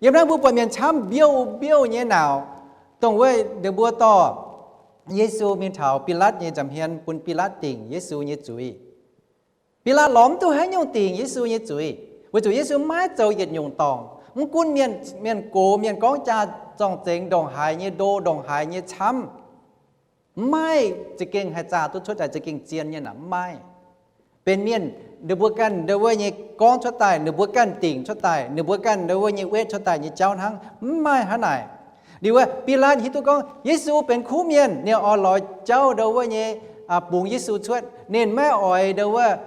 Yiem naaiv mbuo buatc mienh camv mbiouh mbiouh nyei naaic, dongh wuov ninh mbuo dorh Yesu mingh taux Bilaatv nyei nza'hmien bun Bilaatv dingc Yesu nyei zuiz. Bilaatv lorz mv duqv haaix nyungc dingc Yesu nyei zuiz, weic zuqc Yesu maiv zoux yietc nyungc dorngc. Mv gunv mienh, mienh gox, mienh gorngv jaa zorng-zengx ndongc haaix nyei ndo, ndongc haaix nyei camv, Mv maaih za'gengh haih zaah duqv cuotv daaih za'gengh zien nyei naaic, mv maaih. Benx mienh ninh mbuo ganh ndau wuov nyei gorngv cuotv daaih, ninh mbuo ganh dingc cuotv daaih, ninh mbuo ganh ndau wuov nyei wetv cuotv daaih nyei jauv hnangv, mv maaih hnangv naaic. Liuz wuov Bilaatv hiuv duqv gorngv Yesu benx kuv mienh, ninh oix lorz jauv ndau wuov nyei bungx Yesu cuotv. Ninh maiv oix ndau wuov,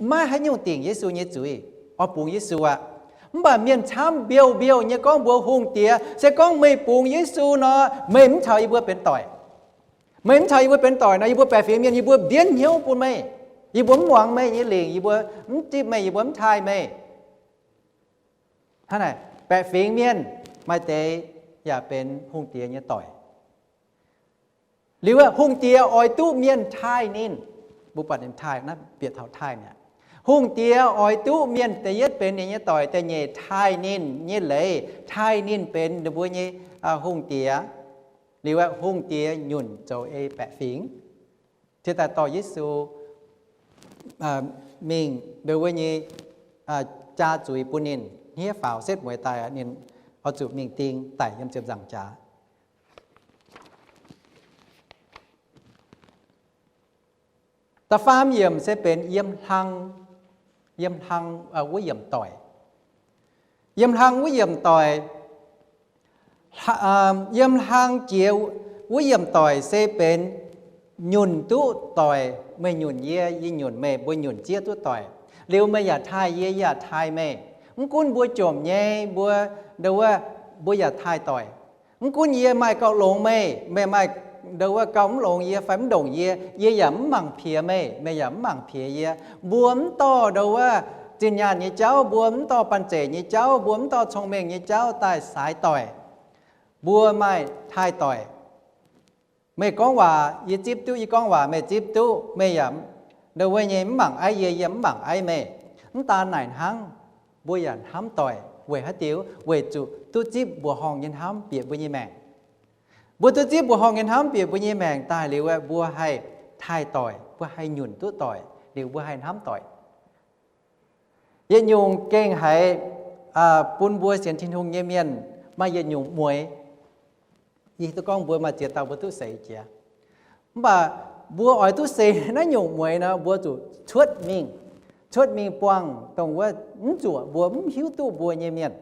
maiv haaix nyungc dingc Yesu nyei zuiz, oix bungx Yesu aqv. Mv baac mienh camv mbiouh mbiouh nyei gorngv mbuox hungh diex, se gorngv meih bungx Yesu nor, meih mv caux yie mbuo benx doic. Meih mv caux yie mbuo benx doic nor, yie mbuo baeqc fingx mienh, yie mbuo mbienv hnyouv bun meih. Yie mbuo mv muangx meih nyei lingc, yie mbuo mv zipv meih, yie mbuo mv taaih meih. Hnangv naaic, baeqc fingx mienh maaih deix yaac benx hungh diex nyei doic. Liuz hungh diex oix duqv mienh taaih ninh. Mbuo buatc ninh taaih naaiv bieqc taux taaih mi'aqv. Hungh diex oix duqv mienh da'yietv benx ninh nyei doic, da'nyeic taaih ninh nyei leiz, taaih ninh benx ninh mbuo nyei hungh diex. Liuz hungh diex nyunc zoux ei baeqc fingx, ciex daaih dorh Yesu mingh ndau wuov nyei jaa zuiz bun ninh hniev faaux setv mueiz daaih, ninh oix zuqc mingh ding daic yiem ziepc nzaangc jaax. Da'faam yiemc se benx yiem hlang, yiem hlang wuov yiemc doic. Yiem hlang wuov yiemc doic, yiem hlang jiex wuov yiemc doic se benx nyunc duqv doic. Meih nyunc yie, yie nyunc meih, mbuo nyunc zieqv duqv doic. Liuz meih yaac taaih yie, yie yaac taaih meih. Mv gunv mbuo jomc nyei, mbuo ndau wuov, mbuo yaac taaih doic. Mv gunv yie maaih gauh longx meih, meih maaih ndau wuov gauh mv longx yie fai mv ndongc yie, yie yaac mv mangc piex meih, meih yaac mv mangc piex yie. Mbuo mv dorh ndau wuov zinh nyaanh nyei jauv, mbuo mv dorh banh zeic nyei jauv, mbuo mv dorh cong-mengh nyei jauv daaih saaix doic. Mbuo maaih taaih doic. Meih gorngv waac yie zipv duqv, yie gorngv waac meih zipv duqv, meih yaac ndau wuov nyei mv mangc aiv yie, yie mv mangc aiv meih. Mv daan naaic hnangv, mbuo yaac hnamv doic. Weic haaix diuc? Weic zuqc duqv zipv mbuoqc horngh nyei hnamv bieqc mbuo nyei maengc. Mbuo duqv zipv mbuoqc horngh nyei hnamv bieqc mbuo nyei maengc daaih liuz, mbuo haih taaih doic, mbuo haih nyunc duqv doic, liuz mbuo haih hnamv doic. Yietc nyungc gengh haiz bun mbuo sienx Tin-Hungh nyei mienh maaih yietc nyungc mueix. Yie duqv gorngv mbuo maaih ziex dauh mbuo duqv seix jiex. Mv baac mbuo oix duqv seix naaiv nyungc mueix nor, mbuo zuqc cuotv mingh, cuotv mingh buangh dongh wuov mv zuoqc mbuo, mv hiuv duqv mbuo nyei mienh.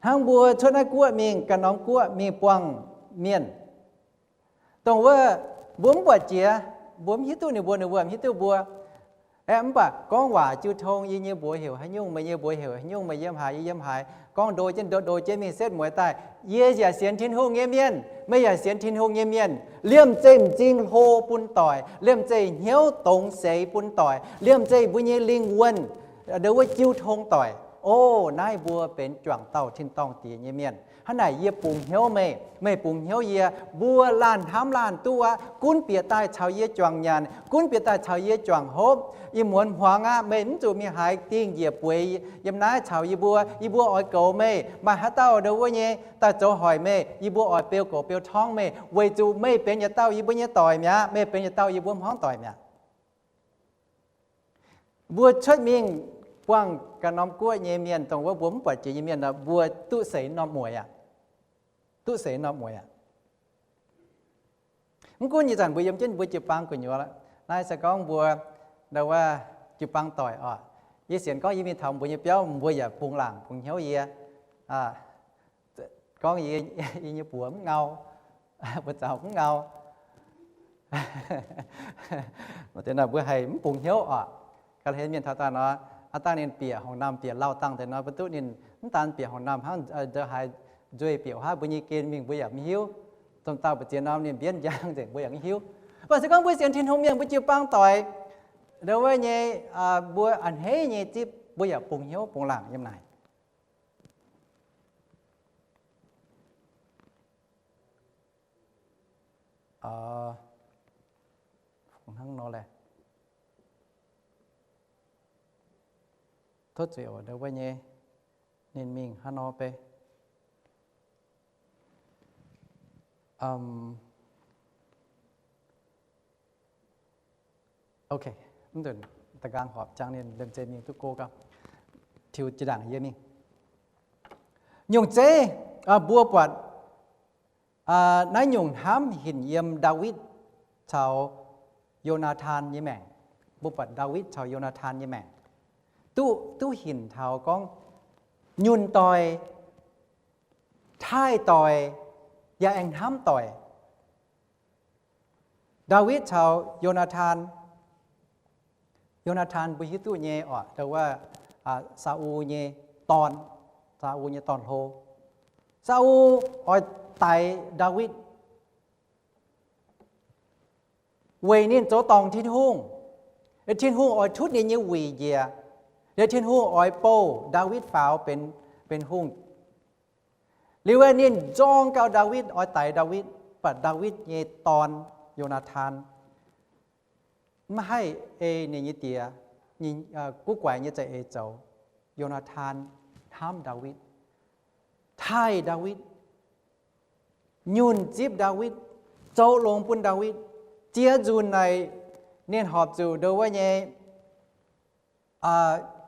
Hnangv mbuo cuotv naaiv guoqv mingh ganh norm guoqv mingh buangh mienh, dongh wuov mbuo mv buatc jiex, mbuo mv hiuv duqv ninh mbuo, ninh mbuo mv hiuv duqv mbuo. Aeqv, mv baac gorngv waac jiu tong, yie nyei mbuox heuc haaix nyungc, meih nyei mbuox heuc haaix nyungc, meih yiem haaix, yie yiem haaix, gorngv ndo jienv ndo, ndo jienv mingh setv mueiz daaih. Yie yaac sienx Tin-Hungh nyei mienh, meih yaac sienx Tin-Hungh nyei mienh. Liemh zeih m'zing hlo bun doic, liemh zeih hnyouv dongz seix bun doic, liemh zeih mbuo nyei lingh wuonh ndau wuov jiu tong doic. O, naaiv mbuo benx juangc dauh tin-dorngh diex nyei mienh. Hnangv naaic yie bungx hnyouv meih, meih bungx hnyouv yie, mbuo laanh hnamv laanh duqv aqv. Gunv bieqc daaih caux yie juangc nyanc, gunv bieqc daaih caux yie juangc hopv. Ih muonz hmuangx aqv, meih mv zuqc mingh haaix dingh njiec bueix yiem naaiv caux yie mbuo. Yie mbuo oix goux meih. Maaih haaix dauh ndau wuov nyei daaih zoux hoic meih, yie mbuo oix beu goux beu torngv meih, weic zuqc meih benx yietc dauh yie mbuo nyei doic mi'aqv. Meih benx yietc dauh yie mbuo hmuangv doic mi'aqv. Mbuo cuotv mingh buangh ganh norm guoqv nyei mienh, dongh wuov mbuo mv buatc jiex nyei mienh nor, mbuo duqv seix norm mueix aqv. Duqv seix norm mueix aqv. Mv gunv ih zanc mbuo yiem jienv mbuo jiu-baang gu'nyuoz, naaiv se gorngv mbuo ndau wuov jiu-baang doic oc. Yie sienx gorngv yie mingh taux mbuo nyei biauv, mbuo yaac bungx laangc bungx hnyouv yie. Gorngv yie, yie nyei buoz mv ngau, buoz zaux mv ngau. Deix nor mbuo haih mv bungx hnyouv oc. Ga'hlen mienh taux daaih nor, aav dangh ninh bieqc horngc namh bieqc lauh dangh deix nor, mbuo duqv ninh mv daan bieqc horngc namh hnangv, ndau haaix nzueih bieqc haav mbuo nyei gen mingh mbuo yaac mv hiuv. Domh dauh mbu'ziex norm ninh mbienv njang nzengc mbuo yaac mv hiuv. Mv baac se gorngv mbuo sienx Tin-Hungh mienh mbuo jiu-baang doic, ndau wuov nyei, mbuo a'hneiv nyei zipv mbuo yaac bungx hnyouv bungx laangc yiem naaic. Hnangv nor laeh. Tov zuiz oc, ndau wuov nyei ninh mingh hnangv nor bei. Ok, mv nzunc da'nqaang horpc jangx ninh liemh zeih mingh duqv go gau. Tiux jiex ndaangc yie mingh. Nyungc zeiv, mbuo buatc naaiv nyungc hnamv hinc yiem Ndaawitv caux Yo^naa^tan nyei maengc. Mbuo buatc Ndaawitv caux Yo^naa^tan nyei maengc duqv, duqv hinc taux gorngv nyunc doic, taaih doic, yaac aengx hnamv doic. Ndaawitv caux Yo^naa^tan, Yo^naa^tan mbuo hiuv duqv nyei oc, ndo wuov, Saa^ul nyei dorn, Saa^ul nyei dorn-hlo. Saa^ul oix daix Ndaawitv weic ninh zoux dorngc Tin-Hungh. Tin-Hungh oix tutv ninh nyei wuic njiec. Liuz Tin-Hungh oix bouh Ndaawitv faaux benx, benx hungh. Liuz aeqv, ninh nzorng gau Ndaawitv, oix daix Ndaawitv, mv baac Ndaawitv nyei dorn, Yo^naa^tan, mv haih ei ninh nyei diex, ninh, guv guaix nyei za'eix zoux. Yo^naa^tan hnamv Ndaawitv, taaih Ndaawitv, nyunc zipv Ndaawitv, zoux longx bun Ndaawitv. Ziex nzunc naaic ninh horpc zuqc ndo wuov nyei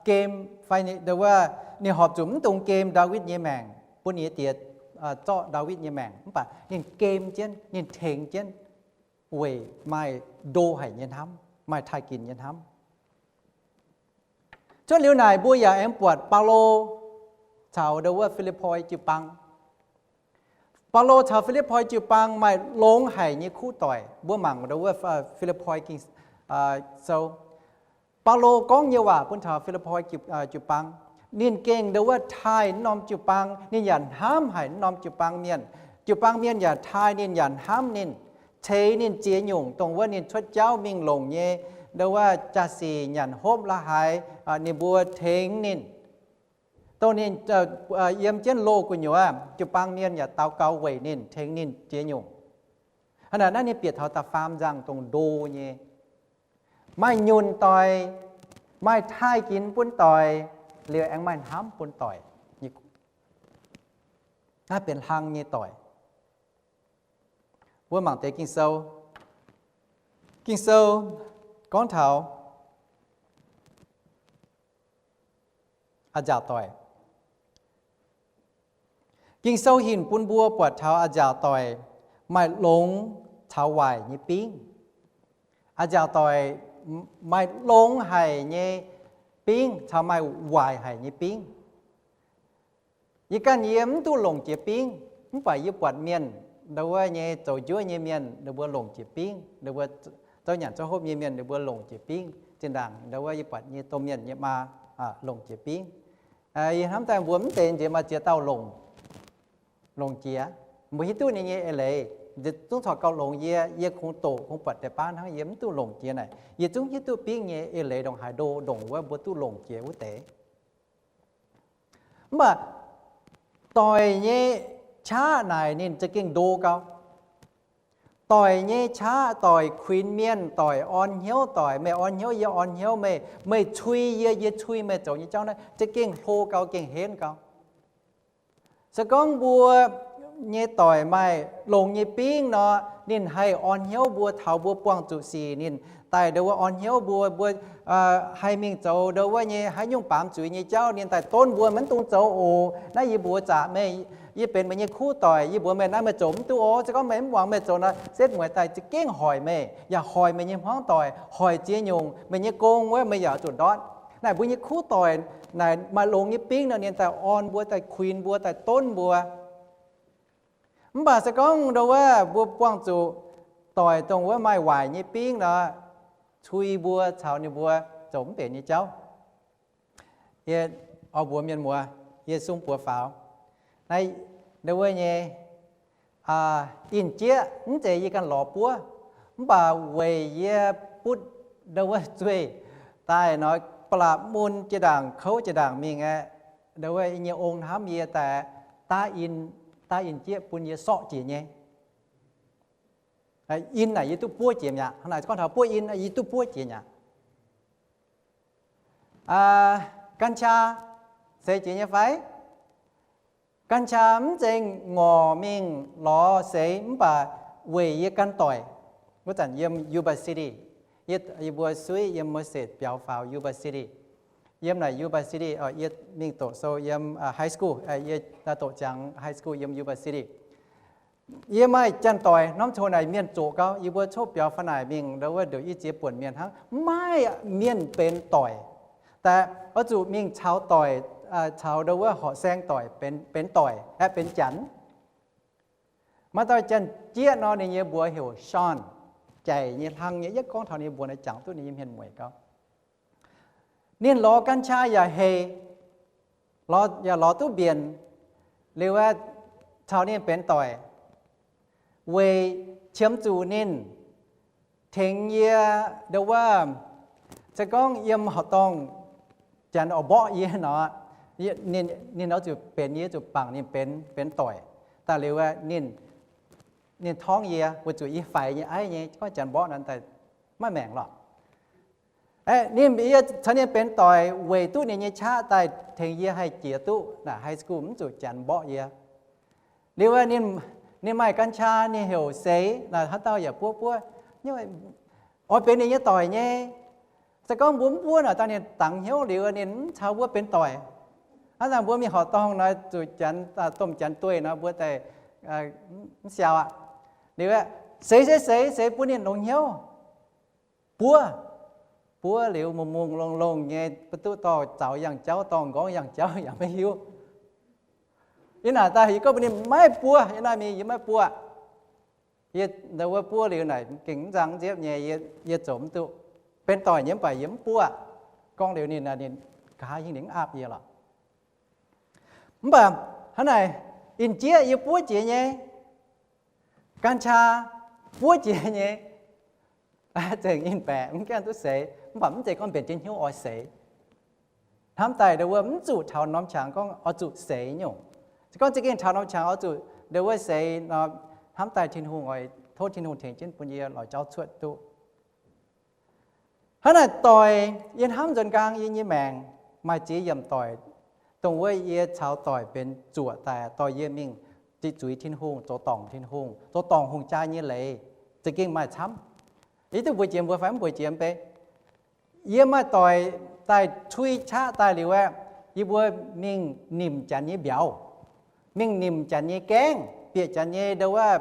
gem, fai ndo wuov, ninh horpc zuqc mv dungx gem Ndaawitv nyei maengc, bun ninh nyei diex zorqv Ndaawitv nyei maengc. Mv baac ninh gem jienv, ninh tengx jienv, weic maaih ndo haic nyei hnamv, maaih taaih ginx nyei hnamv. Cuotv liuz naaic mbuo yaac aengx buatc Baulo caux ndo wuov Fi^lipv^poi jiu-baang. Baulo caux Fi^lipv^poi jiu-baang maaih longx haic nyei kuv doic. Mbuo mangc ndo wuov Fi^lipv^poi Ging-Sou. Baulo gorngv nyei waac bun taux Fi^lipv^poi jiu-baang, ninh gengh ndo wuov taaih norm jiu-baang, ninh yaac hnamv haic norm jiu-baang mienh. Jiu-baang mienh yaac taaih ninh, yaac hnamv ninh, ceix ninh ziex nyungc, dongh wuov ninh cuotv jauv mingh longc nyei ndo wuov jaa-sic, nyanc hopv, la'haaix, ninh mbuo tengx ninh. Dongh ninh yiem jienv loz gu'nyuoz, jiu-baang mienh yaac daux gaux weic ninh, tengx ninh ziex nyungc. Hnangv naaic naaiv ninh bieqc taux da'faam nzangh dongh ndo nyei, maaih nyunc doic, maaih taaih ginx bun doic, liuz aengx maaih hnamv bun doic. Naaiv benx hlang nyei doic. Mbuo mangc deix Ging-Sou. Ging-Sou gorngv taux a'nziaauc doic. Ging-Sou hinc bun mbuo buatc taux a'nziaauc doic maaih longx caux waaic nyei bingv. A'nziaauc doic maaih longx haic nyei bingv caux maaih waaic haic nyei bingv. Yie ganh yie mv duqv longc jiex bingv, mv baac yie buatc mienh ndo wuov nyei zoux njuov nyei mienh ninh mbuo longc jiex bingv, ninh mbuo zouv nyanc zouv hopv nyei mienh ninh mbuo longc jiex bingv. Zinh ndaangc ndo wuov yie buatc nyei domh mienh nyei maa longc jiex bingv. Yie hnamv daaih mbuo mv deix nziex maaih ziex dauh longc, longc jiex. Mbuo hiuv duqv ninh nyei eix leiz, zungv corc gauh longx yie, yie kungx doqc kungx buatc deix baav hnangv, yie mv duqv longc jiex naaic. Yie zungv hiuv duqv bingv nyei eix leiz ndongc haaix ndo ndongc wuov mbuo duqv longc jiex wuov deix. Mv baac doic nyei qaqv naaic ninh za'gengh ndo gau. Doic nyei qaqv, doic kuinx mienh, doic orn hnyouv, doic meih orn hnyouv, yie orn hnyouv, meih, meih cui yie, yie cui meih zoux nyei jauv naaiv za'gengh hlo gau, gengh henv gau. Se gorngv mbuo nyei doic maaih longx nyei bingv nor, ninh haih orn hnyouv mbuo taux mbuo buangh zuqc sic, ninh daaih ndo wuov orn hnyouv mbuo, mbuo haih mingh zoux ndo wuov nyei haaix nyungc baamz zuiz nyei jauv, ninh daaih donv mbuo, maiv dungx zoux oc. Naaiv yie mbuox zaqc meih, yie benx meih nyei kuv doic, yie mbuox meih naaiv meih zoux mv duqv oc. Se gorngv meih mv muangx meih zoux nor, setv mueiz daaih za'gengh hoic meih, yaac hoic meih nyei hmuangv doic, hoic ziex nyungc meih nyei gong wuov meih yaac zuqc ndortv. Naaic mbuo nyei kuv doic naaic maaih longx nyei bingv nor, ninh daaih orn mbuo, daaih kuinx mbuo, daaih donv mbuo. Mv baac se gorngv ndo wuov mbuo buangh zuqc doic dongh wuov maaih waaic nyei bingv nor, cui mbuo caux ninh mbuo zoux mv benx nyei jauv. Yie oix mbuox mienh muoz, yie sung buoz faaux. Naaiv ndo wuov nyei inh jieqv mv zeiz yie ganh lorz buov, mv baac weic yie butv ndo wuov zueih daaih nor, ba'laqc mun jiex ndaangc kouv jiex ndaangc mingh aeqv, ndo wuov nyei ong hnamv yie daaih daav inh, daav inh jieqv bun yie sorqv jiex nyei. Inh naaic yie duqv buov jiex mi'aqv. Hnangv naaic gorngv taux buov inh, yie duqv buov jiex mi'aqv. Gan qaa seix jiex nyei fai? Gan qaa mv zeiz ngorc mingh lorz seix, mv baac weic yie gan doic. Wuov zanc yiem Yuba City, yie mbuo suiv yiem Merced biaux faaux Yuba City. Yiem naaic Yuba City, yie mingh doqc sou yiem high school, yie doqc ziangx high school yiem Yuba City. Yie maaih janx-doic norm coc naaic mienh zoqc gau, yie mbuo coqv biaux fa'naaic mingh ndau wuov nduqc i ziex buonc mienh hnangv, maiv maaih mienh benx doic. Daaih oix zuqc mingh caux doic, caux ndau wuov horqc saeng doic benx doic aeqv, benx janx. Maaih dauh janx-jieqv nor, ninh nyei mbuox heuc Shawn, jaic nyei, hlang nyei, yie gorngv taux ninh mbuox naaiv jangx duqv ninh nyei hmien mueic gau. Ninh lorz กัญชา yaac hec, yaac lorz duqv mbienc, liuz aeqv, caux ninh benx doic, weic qiemx zuqc ninh, tengx yie ndau wuov, se gorngv yiem horqc dorngh janx oix mborqv yie nor, ninh oix zuqc benx, yie zuqc bangc ninh benx, benx doic. Daaih liuz aeqv, ninh torngv yie, weic zuqc yie faix nyei aiv nyei, gorngv janx mborqv nor daaih maiv maengc lorqc. Ninh, yie caux ninh benx doic weic duqv ninh nyei qaqv daaih tengx yie haih jiex duqv naaic high school, mv zuqc janx mborqv yie. Liuz, ninh maaih กัญชา ninh heuc seix, naaic haaix dauh yaac buov buov, oix benx ninh nyei doic nyei. Se gorngv mbuo mv buov naaic daaih ninh dangx hnyouv liuz ninh mv caux mbuo benx doic. Hnangv naaic mbuo mingh horqc dorngh nor zuqc janx, domh janx dueiv nor mbuo daaih mv siau aqv. Liuz, seix seix seix seix bun ninh longx hnyouv. Buov, buov liuz mungh mungh longh longh nyei, maiv duqv dorh zaux yangh jauv, dorh nqorngv yangh jauv yaac maiv hiuv. Yie naaic daaih yie gorngv mbuox ninh maiv buov, yie naaiv mingh yie maiv buov. Yie ndau wuov buov liuz naaic gengh mv nzang mv nziepv nyei, yie zoux mv duqv. Benx doic nyei mv baac yie mv buov. Gorngv liuz ninh, ninh nqa'haav hingh ninh mv aapv yie lorqc. Mv baac hnangv naaic, ih jieqv yie buov jiex nyei, กัญชา buov jiex nyei, zengc ih baeqc mv gaengh duqv seix, mv baac mv zeiz gorngv mbenc jienv hnyouv oix seix. Hnamv daaih ndau wuov mv zuqc taux norm qangx gorngv oix zuqc seix nyungc. Se gorngv za'gengh taux norm qangx oix zuqc ndau wuov seix nor, hnamv daaih Tin-Hungh oix tov Tin-Hungh tengx jienv bun yie lorz jauv cuotv duqv. Hnangv naaic doic, yie hnamv nzuonx nqaang yie nyei maengc maaih ziex yiemc doic, dongh wuov yie caux doic benx zuoqc daaih, doic yie mingh ziqc zuiz Tin-Hungh, zoux dorngc Tin-Hungh, zoux dorngc hungh jaa nyei leiz, za'gengh maaih camv. Yie duqv mbuox jiex mbuo fai mv mbuox jiex mv bei. Yie maaih doic daaih cui qaqv daaih liuz aeqv, yie mbuo mingh nimc janx nyei mbiauz, mingh nimc janx nyei gaengv, bieqc janx nyei ndau wuov,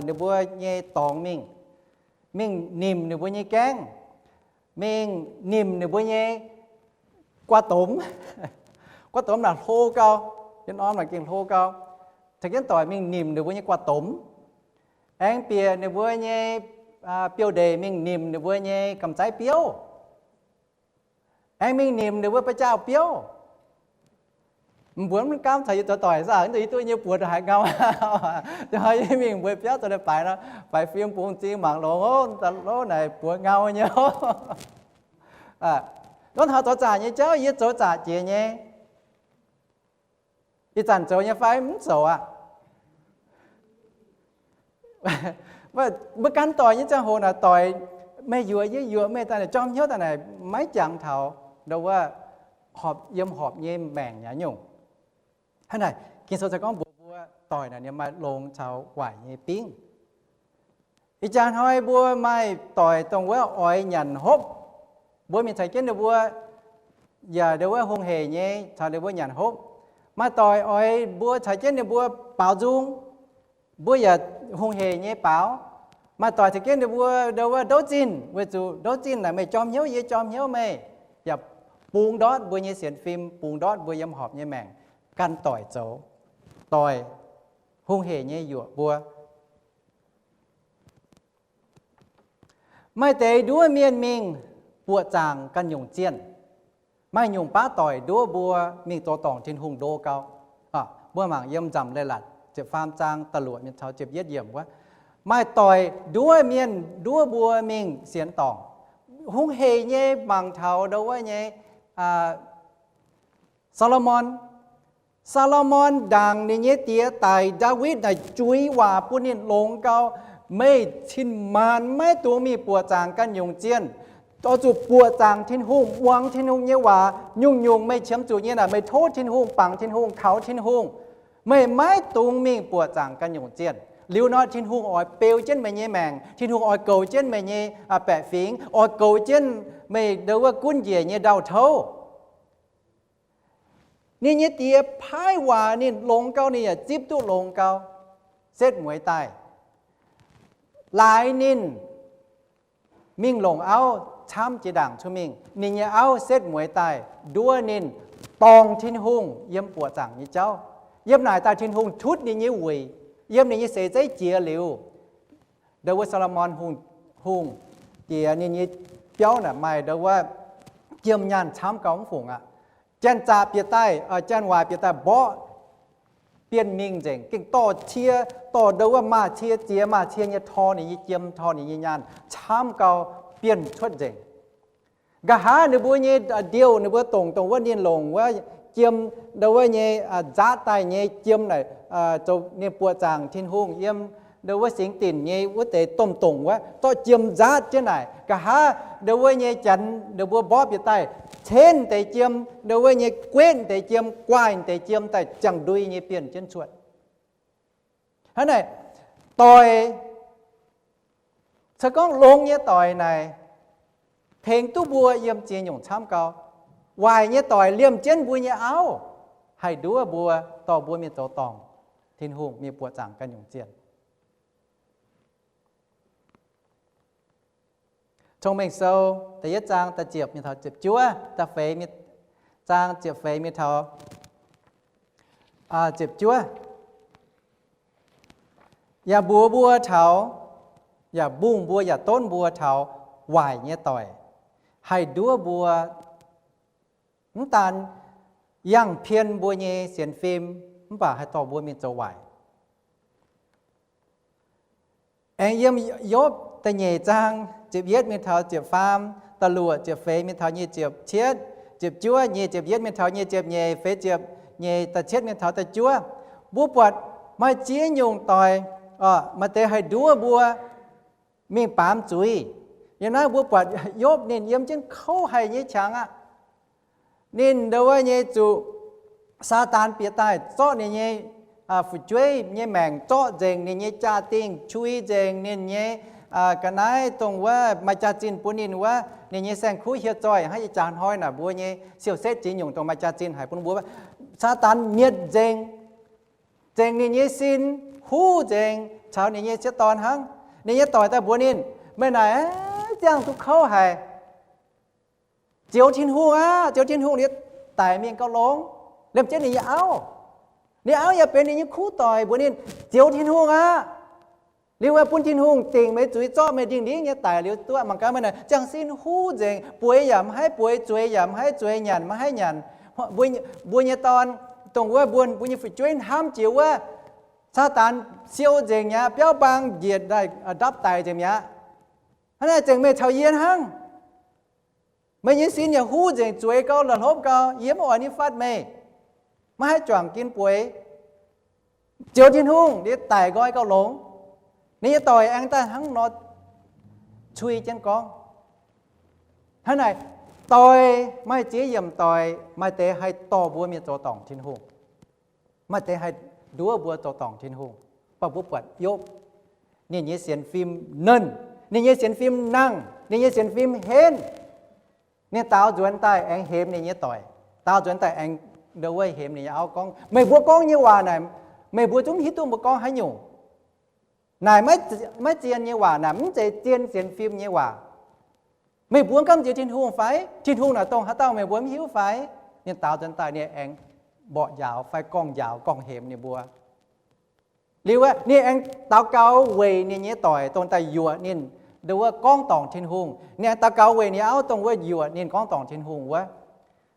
ninh mbuo nyei dorngx mingh, mingh nimc ninh mbuo nyei gaengv, mingh nimc ninh mbuo nyei guaa domx. Guaa domx naaic hlo gau, yie norm naaic gengh hlo gau. Caux jienv doic mingh nimc ninh mbuo nyei guaa domx, aengx bieqc ninh mbuo nyei biouv ndeic mingh nimc ninh mbuo nyei gamh zaiv biouv, aengx mingh nimc ninh mbuo ba'jaauh biouv. Mbuo mv gaamv caux yie zoux doic saah, mv dungx yie duqv nyei buoz haaix ngau. Yie mingh mbuo biauv zoux leiz-baaix nor, faix fim bungx zing mangc longx, lov naaic buoz ngau nyei. Gorngv taux zoux zaqc nyei jauv yie zoux zaqc jiex nyei. Ih zanc zoux nyei fai mv zoux aqv? Mbuo gan doic nyei ziangh hoc naaic doic, meih yuoqc yie yuoqc meih daaih naaic, jorm hnyouv daaih naaic maiv jangx taux ndau wuov horpc yiem horpc nyei maengc nyei nyungc. Hnangv naaic Ging-Sou se gorngv mbuox mbuo doic naaic ninh maaih longx caux waaic nyei bingv. Ih jaax hnoi mbuo maaih doic dongh wuov oix nyanc hopv, mbuo mingh caux jienv ninh mbuo, yaac ndau wuov hungh heic nyei caux ninh mbuo nyanc hopv. Maaih doic oix mbuo caux jienv ninh mbuo baaux nzung, mbuo yaac hungh heic nyei baaux. Maaih doic caux jienv ninh mbuo ndau wuov ndouv zinh, weic zuqc ndouv zinh naaic meih jorm hnyouv yie jorm hnyouv meih, yaac bungx ndortv mbuo nyei sienx fim, bungx ndortv mbuo yiem horpc nyei maengc. Gan doic zoux, doic hungh heic nyei yuoqc mbuo. Maaih deix nduov mienh mingh buoqc zaangc ganh nyungc zienh. Maaih nyungc baav doic nduov mbuo mingh zoux dorngc Tin-Hungh ndo gau. Mbuo mangc yiem Nzamc Leiz-Latc ziepc faam zaang da'luoqc mienh taux ziepc yietv yiemc wuov, maaih doic nduov mienh nduov mbuo mingh sienx dorngc. Hungh heic nyei mangc taux ndau wuov nyei Saa^lo^morn. Saa^lo^morn ndaangc ninh nyei diex daic Ndaawitv naaic juix waac bun ninh longx gau, meih cin-maanc maiv dungx mingh buoqc zaangc ganh nyungc zienh. Oix zuqc buoqc zaangc Tin-Hungh, muangx Tin-Hungh nyei waac. Nyungc-nyungc meih qiemx zuqc nyei naaic, meih tov Tin-Hungh, bangc Tin-Hungh, kaux Tin-Hungh. Meih maiv dungx mingh buoqc zaangc ganh nyungc zienh. Liuz nor Tin-Hungh oix beu jienv meih nyei maengc, Tin-Hungh oix goux jienv meih nyei baeqc fingx, oix goux jienv meih ndau wuov gunv njiec nyei ndau-touv. Ninh nyei diex paaiv waac ninh longx gau, ninh yaac zipv duqv longx gau. setv mueiz daaih. Laaix ninh mingh longc auv camv jiex ndaangc cuotv mingh. Ninh nyei auv setv mueiz daaih nduov ninh, dorngc Tin-Hungh yiem buoqc zaangc nyei jauv. Yiem naaic daaih Tin-Hungh tutv ninh nyei wuic, yiem ninh nyei seix zeiv jiex liuz, ndau wuov Saa^lo^morn Hungh, Hungh Diex ninh nyei biauv naaic maaih ndau wuov jiem nyaanh camv gau mv fungc aqv. Janx-zaqc bieqc daaih, janx-waaic bieqc daaih mborqv bienh mingh nzengc, gengh dorh cie, dorh ndau wuov maaz-cie ziex maaz-cie nyei tor ninh nyei jiem, tor ninh nyei nyaanh camv gau, bienh cuotv nzengc. Nqa'haav ninh mbuo nyei ndiouh, ninh mbuo dongc, dongh wuov ninh longc wuov jiem, ndau wuov nyei nzaatv daaih nyei jiem naaic, zoux ninh buoqc zaangc Tin-Hungh yiem ndau wuov singx dinc nyei wuov deix domh dongc wuov, zorqv jiem nzaatv jienv naaic. Nqa'haav ndau wuov nyei janx ninh mbuo mborqv bieqc daaih, cenv deix jiem, ndau wuov nyei guetv deix jiem, guaaih deix jiem daaih ziangh ndui nyei bienh jienv cuotv. Hnangv naaic, doic, se gorngv longx nyei doic naaic, tengx duqv mbuo yiem ziex nyungc camv gau. Waaic nyei doic liemh jienv mbuo nyei auv, haih nduov mbuo, dorh mbuo mingh zoux dorngc Tin-Hungh, mingh buoqc zaangc ganh nyungc zienh. Cong-Mengh Sou da'yietv zaang da'ziepc mingh taux ziepc juov, da'feix, zaang ziepc feix mingh taux ziepc juov. Yaac mbuox mbuo taux, yaac mbungh mbuo, yaac donv mbuo taux waaic nyei doic haih nduov mbuo, mv daan yangh pien mbuo nyei sienx fim, mv baac haih dorh mbuo mingh zoux waaic. Aengx yiem Yopv da'nyeic zaang ziepc yietv mingh taux ziepc faam, da'luoqc ziepc feix mingh taux nyic ziepc cietv, ziepc juov, nyic ziepc yietv mingh taux nyic ziepc nyeic, feix ziepc nyeic, da'cietv mingh taux da'juov, mbuo buatc maaih ziex nyungc doic, maaih deix haih nduov mbuo mingh baamz zuiz. Yiem naaiv mbuo buatc Yopv ninh yiem jienv kouv haic nyei qangx aqv. Ninh ndau wuov nyei zuqc Saadaan bieqc daaih zorqv ninh nyei fu'jueiv nyei maengc zorqv nzengc, ninh nyei jaa-dingh qui nzengc, ninh nyei ga'naaiv dongh wuov maaih jaax-zinh bun ninh wuov, ninh nyei saeng-kuv hieh zoih hnangv ih jaax hnoi naaic mbuo nyei siou-setv ziex nyungc dongh maaih jaax-zinh haic bun mbuo. Saadaan mietc nzengc, nzengc ninh nyei sin, huv nzengc caux ninh nyei sieqv dorn hnangv. Ninh nyei doic daaih mbuox ninh, meih naaic ziangh duqv kouv haic. Zioux Tin-Hungh aqv. Zioux Tin-Hungh liuz daic mingh gauh longx. Liemh jienv ninh nyei auv, ninh auv yaac benx ninh nyei kuv doic, mbuox ninh, zioux Tin-Hungh aqv. Liuz bun Tin-Hungh dingc meih zuiz, zorqv meih ndingh-ndingv nyei daic liuz duqv. Mangc gaax meih naaic ziangh sin huv nzengc, bueix yaac maiv haih bueix, zueiz yaac maiv haih zueiz, nyanc maiv haih nyanc. Mbuo nyei dorn, dongh wuov mbuo, mbuo nyei fu'jueiv hnamv jiex wuov, Saadaan siou nzengc mi'aqv, biauv-mbaang njiec daaih ndapv daic nzengc mi'aqv. Hnangv naaic zengc meih caux yie hnangv. Meih nyei sin yaac huv nzengc, zueiz gau, la'hlopv gau, yie maiv oix nitv fatv meih, maiv haih juangc ginv bueix. Zioux Tin-Hungh, liuz daic nqoi gauh longx. Ninh nyei doic aengx daaih hnangv nor cui jienv gorngv. Hnangv naaic, doic, maaih ziex yiemc doic, maaih deix haih dorh mbuo mingh zoux dorngc Tin-Hungh. Maaih deix haih nduov mbuo zoux dorngc Tin-Hungh. Mv baac mbuo buatc Yopv, ninh nyei sienx fim nernh, ninh nyei sienx fim nangh, ninh nyei sienx fim henv. Ninh daaux nzuonx daaih aengx hemx ninh nyei doic. Daaux nzuonx daaih aengx ndau wuov hemx ninh nyei auv gorngv, meih mbuo gorngv nyei waac naaic, meih mbuo zungv hiuv duqv mbuo gorngv haaix nyungc. Naaic maiv, maiv zien nyei waac, naaic mv zeiz zien sienx fim nyei waac. Meih mbuo gamh nziex Tin-Hungh fai? Tin-Hungh naaic dongh haaix dauh meih mbuo mv hiuv fai? Ninh daaux nzuonx daaih ninh aengx mborqv njaaux fai gorngv njaaux gorngv hemx ninh mbuo. Liuz wuov ninh aengx daux gaux weic ninh nyei doic dongh daaih yuoqc ninh, ndau wuov gorngv dorngc Tin-Hungh. Ninh aengx daux gaux weic ninh auv dongh wuov yuoqc ninh gorngv dorngc Tin-Hungh wuov.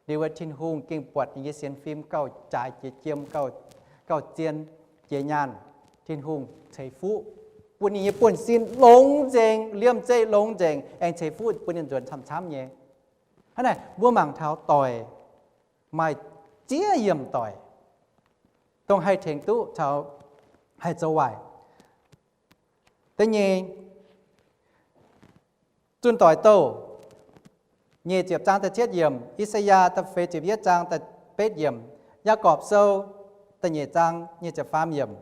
Liuz wuov Tin-Hungh gengh buatc ninh nyei sienx fim gauh jaaix jiex jiem, gauh, gauh zien jiex nyaanh. Tin-Hungh ceix fuqv bun ninh nyei buonv-sin longx nzengc, liemh zeih longx nzengc, aengx ceix fuqv bun ninh nzuonx camv-camv nyei. Hnangv naaic mbuo mangc taux doic maaih ziex yiemc doic, dongh haih tengx duqv caux haih zoux waaic. Da'nyeic, Zunh Doic Douh, nyic ziepc zaang da'cietv yiemc, I^saa^yaa da'feix ziepc yietv zaang da'betv yiemc, Yaagorpc Sou da'nyeic zaang nyic ziepc faam yiemc.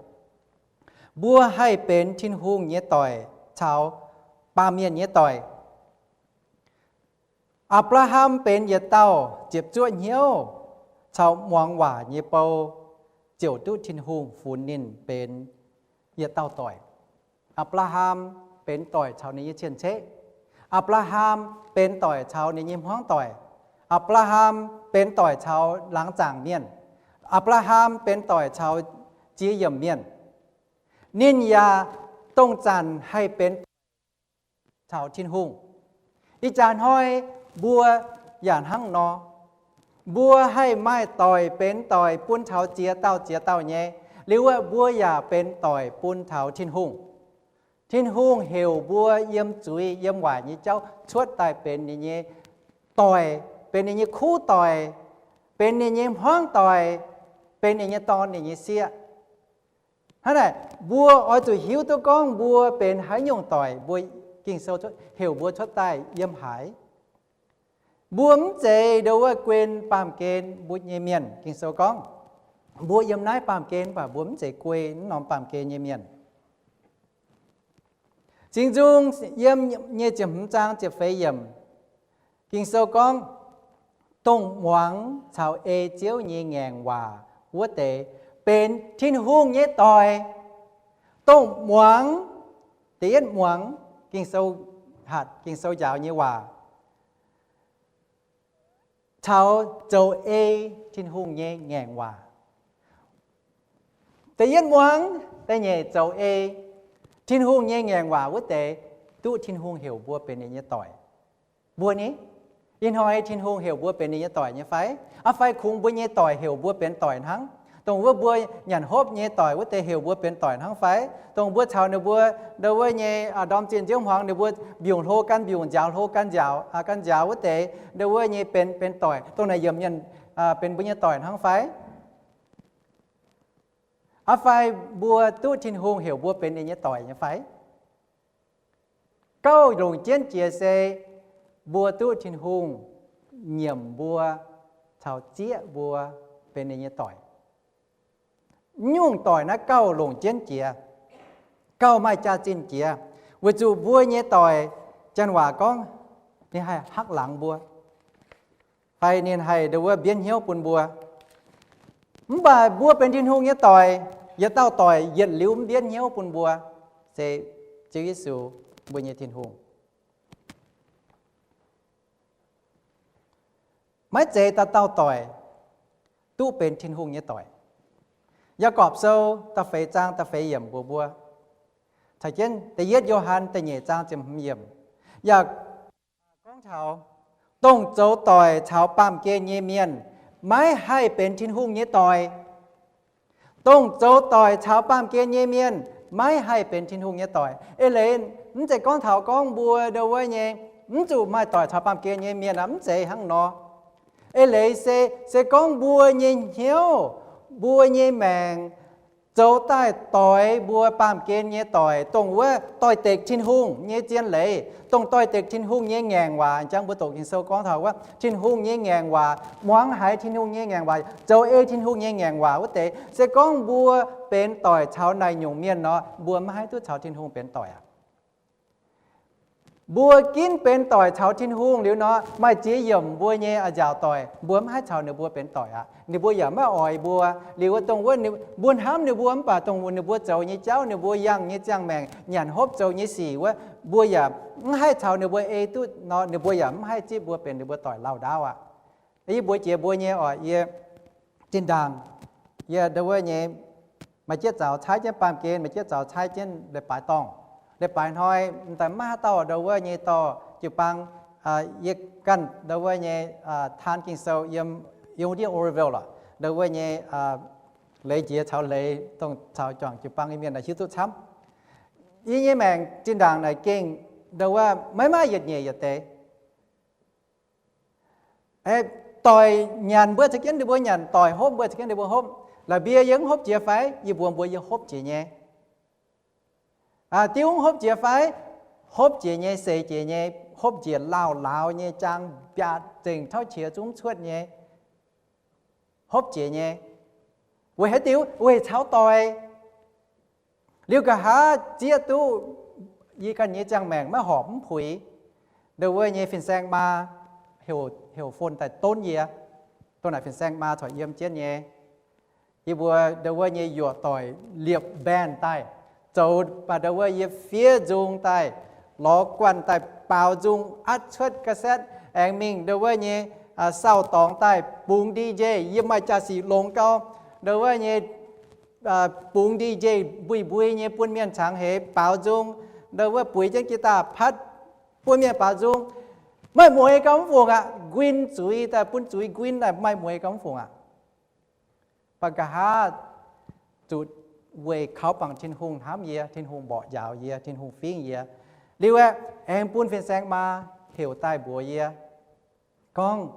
Mbuo haih benx Tin-Hungh nyei doic caux baamh mienh nyei doic. Apc^laa^ham benx yietc dauh ziepc zuoqv hnyouv caux muangx waac nyei bou, ziouc duqv Tin-Hungh funx ninh benx yietc dauh doic. Apc^laa^ham benx doic caux ninh nyei cien-ceqv. Apc^laa^ham benx doic caux ninh nyei hmuangv doic. Apc^laa^ham benx doic caux laangz zaangc mienh. Apc^laa^ham benx doic caux ziex yiemc mienh. Ninh yaac dongh zanc haih benx doic caux Tin-Hungh. Ih jaax hnoi mbuo yaac hnangv nor. Mbuo haih maaih doic benx doic bun taux ziex dauh ziex dauh nyei. Liuz wuov mbuo yaac benx doic bun taux Tin-Hungh. Tin-Hungh heuc mbuo yiem zuiz yiem waaic nyei jauv cuotv daaih benx ninh nyei doic, benx ninh nyei kuv doic, benx ninh nyei hmuangv doic, benx ninh nyei dorn, ninh nyei sieqv. Hnangv naaic, mbuo oix zuqc hiuv duqv gorngv mbuo benx haaix nyungc doic, mbuo Ging-Sou heuc mbuo cuotv daaih yiem haaix. Mbuo mv zeiz ndo wuov guen baamh gen mbuo nyei mienh. Ging-Sou gorngv, mbuo yiem naaiv baamh gen, mv baac mbuo mv zeiz guei naaiv norm baamh gen nyei mienh. Singx Nzung yiem nyei ziepc hmz zaang ziepc feix yiemc, Ging-Sou gorngv, dongh muangx caux ei Ziouv nyei ngaengc waac wuov deix benx Tin-Hungh nyei doic. Dongh muangx, da'yietv muangx Ging-Sou, hatc Ging-Sou njaaux nyei waac, caux zoux ei Tin-Hungh nyei ngaengc waac. Da'yietv muangx, da'nyeic zoux ei Tin-Hungh nyei ngaengc waac wuov deix, duqv Tin-Hungh heuc mbuo benx ninh nyei doic. Mbuo ni, ih hnoi Tin-Hungh heuc mbuo benx ninh nyei doic nyei fai? Aa fai kungx mbuo nyei doic heuc mbuo benx doic hnangv? Dongh wuov mbuo nyanc hopv nyei doic wuov deix heuc mbuo benx doic hnangv fai? Dongh mbuo caux ninh mbuo ndo wuov nyei ndorm zinh nziouv hmuangx ninh mbuo mbiungc hlo gan mbiungc, nziaaux hlo gan nziaaux, gan nziaaux wuov deix ndo wuov nyei benx, benx doic, dongh naaic yiemc mienh benx mbuo nyei doic hnangv fai? Aa fai mbuo duqv Tin-Hungh heuc mbuo benx ninh nyei doic nyei fai? Gauh longc jienv jiex se mbuo duqv Tin-Hungh nyiemc mbuo caux zieqv mbuo benx ninh nyei doic. Nyungc doic naaiv gauh longc jienv jiex, gauh maaih jaax-zinh jiex, weic zuqc mbuo nyei doic, janx waac gorngv, ninh haih hakv laangz mbuo, fai ninh haih ndo wuov mbienv hnyouv bun mbuo. Mv baac mbuo benx Tin-Hungh nyei doic, yietc dauh doic yietc liuz mv mbienv hnyouv bun mbuo, se Ziouv Yesu, mbuo nyei Tin-Hungh. Maiv zeiz dauh dauh doic duqv benx Tin-Hungh nyei doic. Yaagorpc Sou da'feix zaang da'feix yiemc mbuox mbuo, caux jienv da'yietv Yo^han da'nyeic zaang ziepc hmz yiemc, yaac gorngv taux, dongh zoux doic caux baamh gen nyei mienh maiv haih benx Tin-Hungh nyei doic. Dongh zoux doic caux baamh gen nyei mienh maiv haih benx Tin-Hungh nyei doic. Eix leiz mv zeiz gorngv taux gorngv mbuo ndo wuov nyei mv zuqc maaih doic caux baamh gen nyei mienh aqv, mv zeiz hnangv nor. Eix leiz se, se gorngv mbuo nyei hnyouv, mbuo nyei maengc zoux daaih doix mbuo baamh gen nyei doic, dongh wuov doix-dekc Tin-Hungh nyei zien leiz, dongh doix-dekc Tin-Hungh nyei ngaengc waac. Jangx mbuo doqc Ging-Sou gorngv taux wuov Tin-Hungh nyei ngaengc waac, muangx haiz Tin-Hungh nyei ngaengc waac, zoux ei Tin-Hungh nyei ngaengc waac wuov deix. Se gorngv mbuo benx doic caux naaic nyungc mienh nor, mbuo maiv haih duqv caux Tin-Hungh benx doic aqv. Mbuo ginv benx doic caux Tin-Hungh liuz nor, maaih ziex yiemc mbuo nyei a'nziaauc doic, mbuo mv haih caux ninh mbuo benx doic aqv. Ninh mbuo yaac maiv oix mbuo. Liuz wuov dongh wuov mbuo hnamv ninh mbuo mv baac dongh ninh mbuo zoux nyei jauv, ninh mbuo yangh nyei ziangh maengc, nyanc hopv zoux nyei sic wuov, mbuo yaac mv haih caux ninh mbuo ei duqv nor, ninh mbuo yaac mv haih zipv mbuo benx ninh mbuo doic lauh ndaauv aqv. Yie mbuox jiex mbuo nyei oc, yie zinh ndaangc, yie ndo wuov nyei, maaih jienv zaux caaiv jienv baamh gen, maaih jienv zaux caaiv jienv leiz-baaix dorngh. Leiz-baaix hnoi m'daaih maiv haaix dauh ndo wuov nyei dorh jiu-baang, yie ganh ndo wuov nyei taan Ging-Sou yiem, yiem ndiev Oroville lorqc, ndo wuov nyei leiz njiec caux leiz, dongh caux juangc jiu-baang nyei mienh naaic hiuv duqv camv. Yie nyei maengc zinh ndaangc naaic gengh ndo wuov maiv maaih yietc nyeic yietc deix. Doic nyanc mbuo caux jienv ninh mbuo nyanc, doic hopv mbuo caux jienv ninh mbuo hopv. La'mbie yie mv hopv jiex fai? Yie mbuox mbuo yie hopv jiex nyei. Diuv mv hopv jiex fai? Hopv jiex nyei, seix jiex nyei, hopv njiec lauh lauz nyei, jaang mbiaatc zengc tauv qiex zungv cuotv nyei. Hopv jiex nyei. Weic haaix diuc? Weic caux doic. Liuz nqa'haav zieqv duqv yie ganh nyei ziangh maengc maiv horpc mv puix, ndo wuov nyei fin-saeng maa heuc, heuc phone daaih donv yie. Dongh naaic fin-saeng maa corc yiem jienv nyei. Yie mbuo ndo wuov nyei yuoqc doic liepc band daaih, zoux, mv baac ndau wuov yie fiev nzung daaih, lorz guanh daaih baaux nzung atv cuotv cassette aengx mingh ndau wuov nyei, aa, sauh dorngx daaih bungx D J. Yie maaih jaa-sic longx gau ndau wuov nyei, aa, bungx D J mbui mbui nyei bun mienh cangx heix baaux nzung, ndau wuov buix jienv guitar patv bun mienh baaux nzung. Maaih mueiz gau mv fungc aqv. Nquin zuiz daaih bun zuiz nquin daaih maaih mueiz gau mv fungc aqv. Mv baac nqa'haav zuqc weic kaux bangc Tin-Hungh hnamv yie, Tin-Hungh mborqv njaaux yie, Tin-Hungh fingx yie. Liuz aeqv, aengx bun fin-saeng maa heuc daaih mbuox yie gorngv,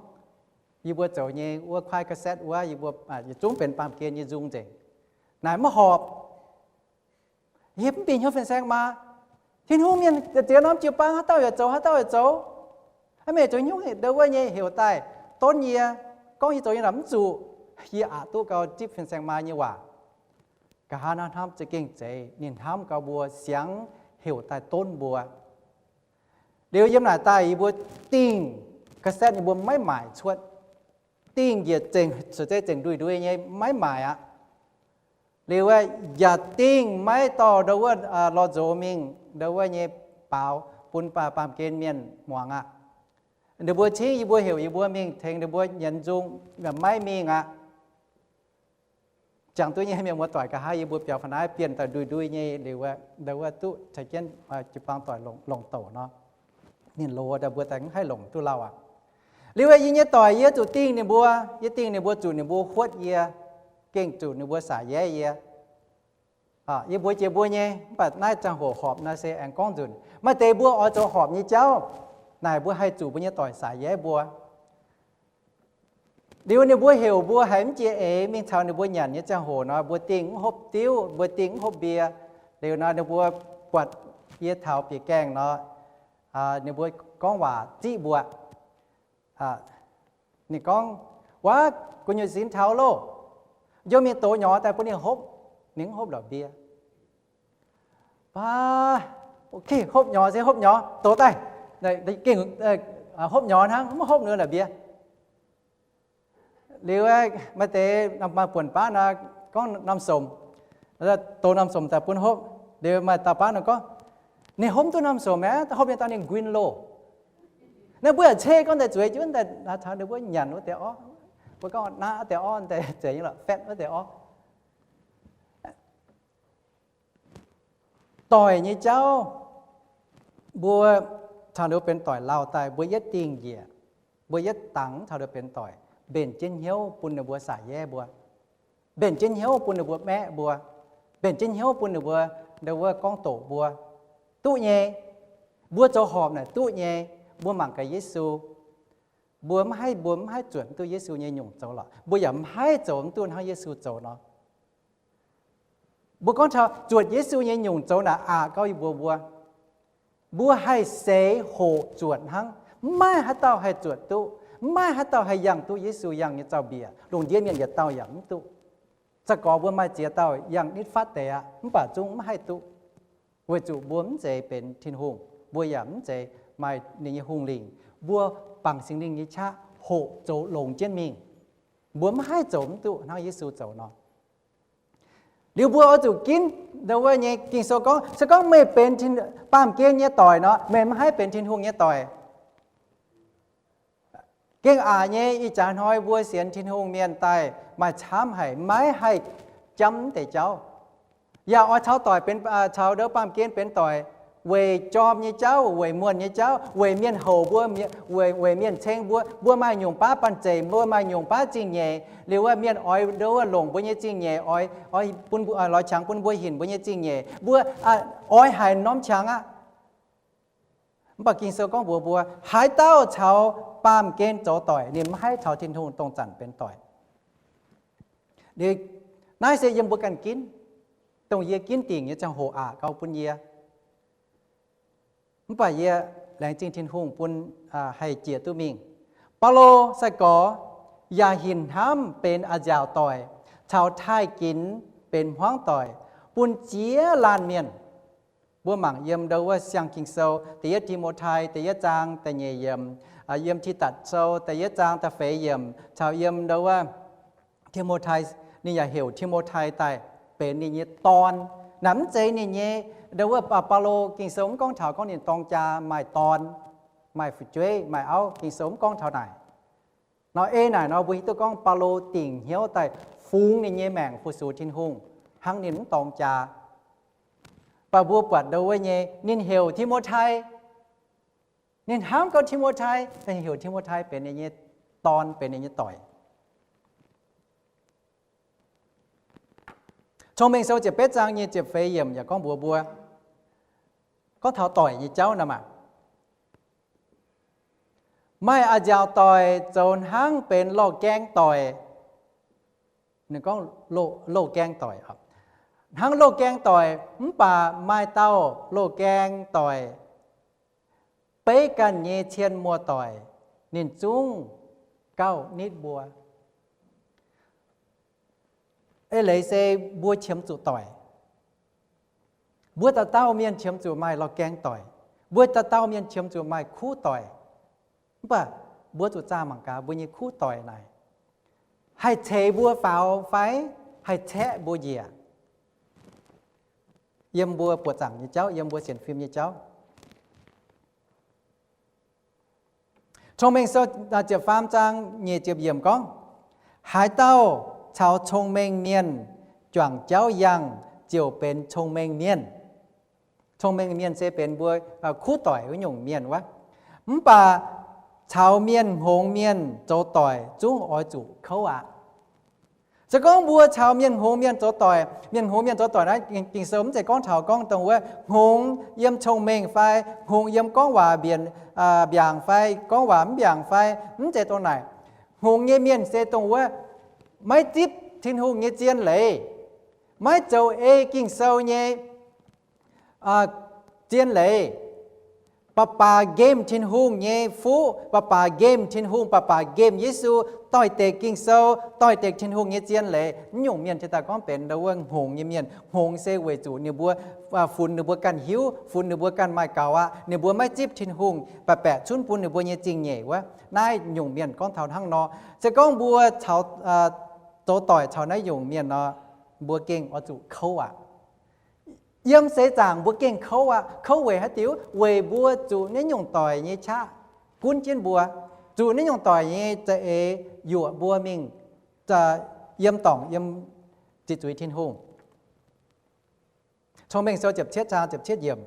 yie mbuo zoux nyei wuov kuaaiv cassette wuov, yie mbuo, aa, yietc zungv benx baamh gen nyei nzung nzengc. Naaic maiv horpc. Yie mv bieqc hnyouv fin-saeng maa. Tin-Hungh mienh ziex norm jiu-baang haaix dauh yaac zoux, haaix dauh yaac zoux. Aa, meih zoux hnyouv ndau wuov nyei heuc daaih donv yie, gorngv yie zoux nyei naaic mv zuqc. Yie aqc duqv gau zipv fin-saeng maa nyei waac. Nqa'haav naaiv hnamv za'gengh zeiz, ninh hnamv gau mbuo, siangx heuc daaih donv mbuo. Liuz yiem naaic daaih yie mbuo dingh cassette ninh mbuo maiv maaic cuotv. Dingh njiec zengc, cuotv zeiv zengc ndui-ndui nyei maiv maaic aqv. Liuz aeqv, yaac dingh maiv dorh ndau wuov, aa, lorh nzox mingh ndau wuov nyei baaux bun baamh, baamh gen mienh muangx aqv. Ninh mbuo cingv yie mbuo heuc yie mbuo mingh tengx ninh mbuo nyienz nzung, maiv mingh aqv. Jangx duqv nyei mienh muoz-doic, nqa'haav yie mbuo biaux fa'naaiv bienh daaih ndui-ndui nyei liuz, ndau wuov duqv caux jienv jiu-baang doic longc, longc douc nor, ninh loz daaih mbuo daaih mv haih longc duqv lauh aqv. Liuz yie nyei doic yie zuqc dingh ninh mbuo, yie dingh ninh mbuo zuqc ninh mbuo huotv yie, gengh zuqc ninh mbuo saac yaev yie. Yie mbuox jiex mbuo nyei, mv baac naaiv ziangh hoc horpc naaiv se aengx gorngv nzunc. Maaih deix mbuo oix zoux horpc nyei jauv, naaic mbuo haih zuqc mbuo nyei doic saac yaev mbuo. Liuz ninh mbuo heuc mbuo haiz mv jiex eix mingh caux ninh mbuo nyanc nyei ziangh hoc nor, mbuo dingh mv hopv diuv, mbuo dingh mv hopv mbie. Liuz nor ninh mbuo buatc yie taux bieqc gaengh nor, ninh mbuo gorngv waac ziqv mbuo. Ninh gorngv, Wuov, gu'nyuoz sin taux loh. Njoux mingh dox nyorx daaih bun ninh hopv. Ninh mv hopv la'mbie. Baac, ok, hopv nyorx se hopv nyorx, dox daaih. Gengh hopv nyorx hnangv, mv hopv ninh la'mbie. Liuz maaih deix maaih buonc baav nor, gorngv norm somc, dox norm somc daaih bun hopv. Liuz maaih dauh baav nor gorngv, Ninh hopv duqv norm somc aqv, hopv nyei daaih ninh nquin loh. Naaiv mbuo yaac cei gorngv daaih zueiz jienv daaih caux ninh mbuo nyanc wuov deix orv. Mbuo gorngv naaiv wuov deix orv daaih zeiz nyei lorqc, fatv wuov deix orv. Doic nyei jauv, mbuo caux ninh mbuo benx doic lauh daaih, mbuo yietv dingh njiec, mbuo yietv dangx caux ninh mbuo benx doic, mbenc jienv hnyouv bun ninh mbuo saac yaev mbuo, mbenc jienv hnyouv bun ninh mbuo maeqv mbuo, mbenc jienv hnyouv bun ninh mbuo ndau wuov gorngv doqc mbuo. Duqv nyei. Mbuo zoux horpc naaic duqv nyei. Mbuo mangc gaax Yesu, mbuo mv haih, mbuo mv haih zuotc mv duqv Yesu nyei nyungc zoux lorqc. Mbuo yaac mv haih zoux mv duqv hnangv Yesu zoux nor. Mbuo gorngv taux zuotc Yesu nyei nyungc zoux naaic aqc gauh yie mbuox mbuo, mbuo haih seix hoqc zuotc hnangv. Mv maaih haaix dauh haih zuotc duqv, mv maaih haaix dauh haih yangh duqv Yesu yangh nyei zaux-mbiec. Lungh ndiev mienh yietc dauh yaac mv duqv. Za'gengh mbuo maaih ziex dauh yangh nitv fatv deix aqv, mv baac zungv mv haih duqv, weic zuqc mbuo mv zeiz benx Tin-Hungh, mbuo yaac mv zeiz maaih ninh nyei hungh lingc. Mbuo bangc Singx Lingh nyei qaqv hoqc zoux longx jienv mingh. Mbuo mv haih zoux mv duqv hnangv Yesu zoux nor. Liuz mbuo oix zuqc ginv ndau wuov nyei Ging-Sou gorngv, se gorngv meih benx baamh gen nyei doic nor, meih mv haih benx Tin-Hungh nyei doic. Gengh aqc nyei, ih jaax hnoi mbuo sienx Tin-Hungh mienh daaih maaih camv haic, maiv haih jamv deix jauv. Yaac oix caux doic benx, caux ndau baamh gen benx doic, weic jorm nyei jauv, weic muonh nyei jauv, weic mienh houc mbuo, weic, weic mienh ceng mbuo, mbuo maaih nyungc baav banh zeic, mbuo maaih nyungc baav zingh nyeic. Liuz wuov mienh oix ndau wuov longc mbuo nyei zingh nyeic, oix, oix bun mbuo, lorz qangx bun mbuo hinc mbuo nyei zingh nyeic. Mbuo oix haic norm qangx aqv. Mv baac Ging-Sou gorngv mbuox mbuo, haaix dauh caux baamh gen zoux doic, ninh mv haih caux Tin-Hungh dongh zanc benx doic. Naaiv se yiem mbuo ganh ginv, dongh yie ginv dingc nyei ziangh hoc aqc gauh bun yie. Mv baac yie laengz zingh Tin-Hungh bun haih jiex duqv mingh. Baulo sai-gorx yaac hinc hnamv benx a'nziaauc doic caux taaih ginx benx hmuangv doic bun ziex laanh mienh. Mbuo mangc yiem ndau wuov siang Ging-Sou, da'yietv Ti^mo^tai da'yietv zaang da'nyeic yiemc, yiem Tidatc Sou da'yietv zaang da'feix yiemc, caux yiem ndau wuov Ti^mo^tai, ninh yaac heuc Ti^mo^tai daaih benx ninh nyei dorn. Naaic mv zeiz ninh nyei, ndo wuov Baulo, Ging-Sou mv gorngv taux gorngv ninh dorng jaa maaih dorn, maaih fu'jueiv, maaih auv. Ging-Sou mv gorngv taux naaic. Nor ei naaic nor mbuo hiuv duqv gorngv Baulo dingc hnyouv daaih fungx ninh nyei maengc fu-sux Tin-Hungh hnangv ninh mv dorng jaa. Mv baac mbuo buatc ndo wuov nyei, ninh heuc Ti^mo^tai. Ninh hnamv gauh Ti^mo^tai, ninh heuc Ti^mo^tai benx ninh nyei dorn, benx ninh nyei doic. Cong-Mengh Sou ziepc betv zaang nyei ziepc feix yiemc yaac gorngv mbuox mbuo, gorngv taux doic nyei jauv nor maah, maaih a'nziaauc doic zoux hnangv benx loz-gaeng doic. Ninh gorngv loz-gaeng doic, hnangv loz-gaeng doic, mv baac maaih dauh loz-gaeng doic beiv ganh nyei cien muoz-doic, ninh zungv gauh nitv mbuo. Eix leiz se mbuo qiemx zuqc doic. Mbuo dauh dauh mienh qiemx zuqc maaih loz-gaeng doic. Mbuo dauh dauh mienh qiemx zuqc maaih kuv doic. Mv baac mbuo zuqc zaah mangc gaax mbuo nyei kuv doic naaic haih ceix mbuo faaux fai haih caeqv mbuo njiec. Yiem mbuo buoqc zaangc nyei jauv, yiem mbuo sienx fim nyei jauv. Cong-Mengh Sou ziepc faam zaang nyic ziepc yiemc gorngv, haaix dauh caux cong-mengh mienh juangc jauv yangh ziouc benx cong-mengh mienh. Cong-mengh mienh se benx mbuo kuv doic wuov nyungc mienh wuov. Mv baac caux mienh hngongx mienh zoux doic zungv oix zuqc kouv aqv. Se gorngv mbuo caux mienh hngongx mienh zoux doic, mienh hngongx mienh zoux doic naaiv, Ging-Sou mv zeiz gorngv taux gorngv dongh wuov hngongx yiem cong-mengh fai hngongx yiem gorngv waac mbiaangc fai gorngv waac mv mbiaangc fai, mv zeiz dongh naaic. Hngongx nyei mienh se dongh wuov maiv zipv Tin-Hungh nyei zien leiz, maiv zoux ei Ging-Sou nyei zien leiz, baac baac nqemh Tin-Hungh nyei fuqv, baac baac nqemh Tin-Hungh, baac baac nqemh Yesu, doix-dekc Ging-Sou, doix-dekc Tin-Hungh nyei zien leiz. Naaiv nyungc mienh cingx daaih gorngv benx ndo wuov hngongx nyei mienh. Hngongx se weic zuqc ninh mbuo funx ninh mbuo ganh hiuv, funx ninh mbuo ganh maaih gaux aqv. Ninh mbuo maiv zipv Tin-Hungh, baeqc baeqc cunv bun ninh mbuo nyei zingh nyeic wuov. Naaiv nyungc mienh gorngv taux hnangv nor. Se gorngv mbuo caux, zoux doic caux naaiv nyungc mienh nor, mbuo gengh oix zuqc kouv aqv. Yiem seix zaangc mbuo gengh kouv aqv. Kouv weic haaix diuc? Weic mbuo zuqc naaiv nyungc doic nyei qaqv gunv jienv mbuo, zuqc naaiv nyungc doic nyei za'eix yuoqc mbuo mingh yiem dorngc yiem ziqc zuiz Tin-Hungh. Cong-Mengh Sou ziepc cietv zaang ziepc cietv yiemc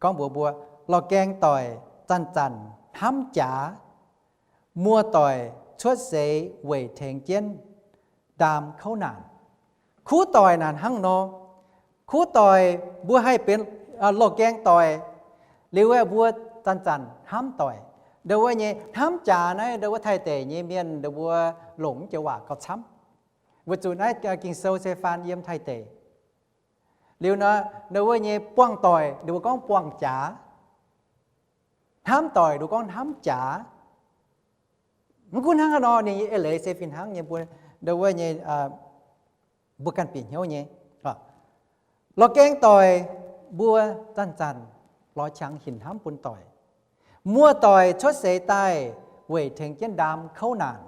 gorngv mbuox mbuo, lorh gaeng doic zanc-zanc hnamv jaax, muoz-doic cuotv seix weic tengx jienv ndaam kouv naanc. Kuv doic naaic hnangv nor. Kuv doic mbuo haih benx lorh gaeng doic liuz, mbuo zanc-zanc hnamv doic. Ndo wuov nyei hnamv jaax naaiv, ndo wuov Taiv deic nyei mienh ndo mbuo longc mv joux waac gauh camv. Weic zuqc naaiv Ging-Sou se faan yiem Taiv deic. Liuz nor, ndo wuov nyei buangh doic, ndo wuov gorngv buangh jaax. Hnamv doic, ndo gorngv hnamv jaax. Mv gunv hnangv haaix nor, ninh nyei eix leiz se fih hnangv nyei, mbuo ndo wuov nyei, mbuo ganh bieqc hnyouv nyei. Lorh gaeng doic, mbuo zanc-zanc lorz qangx hinc hnamv bun doic. Muoz-doic cuotv seix daaih weic tengx jienv ndaam kouv naanc.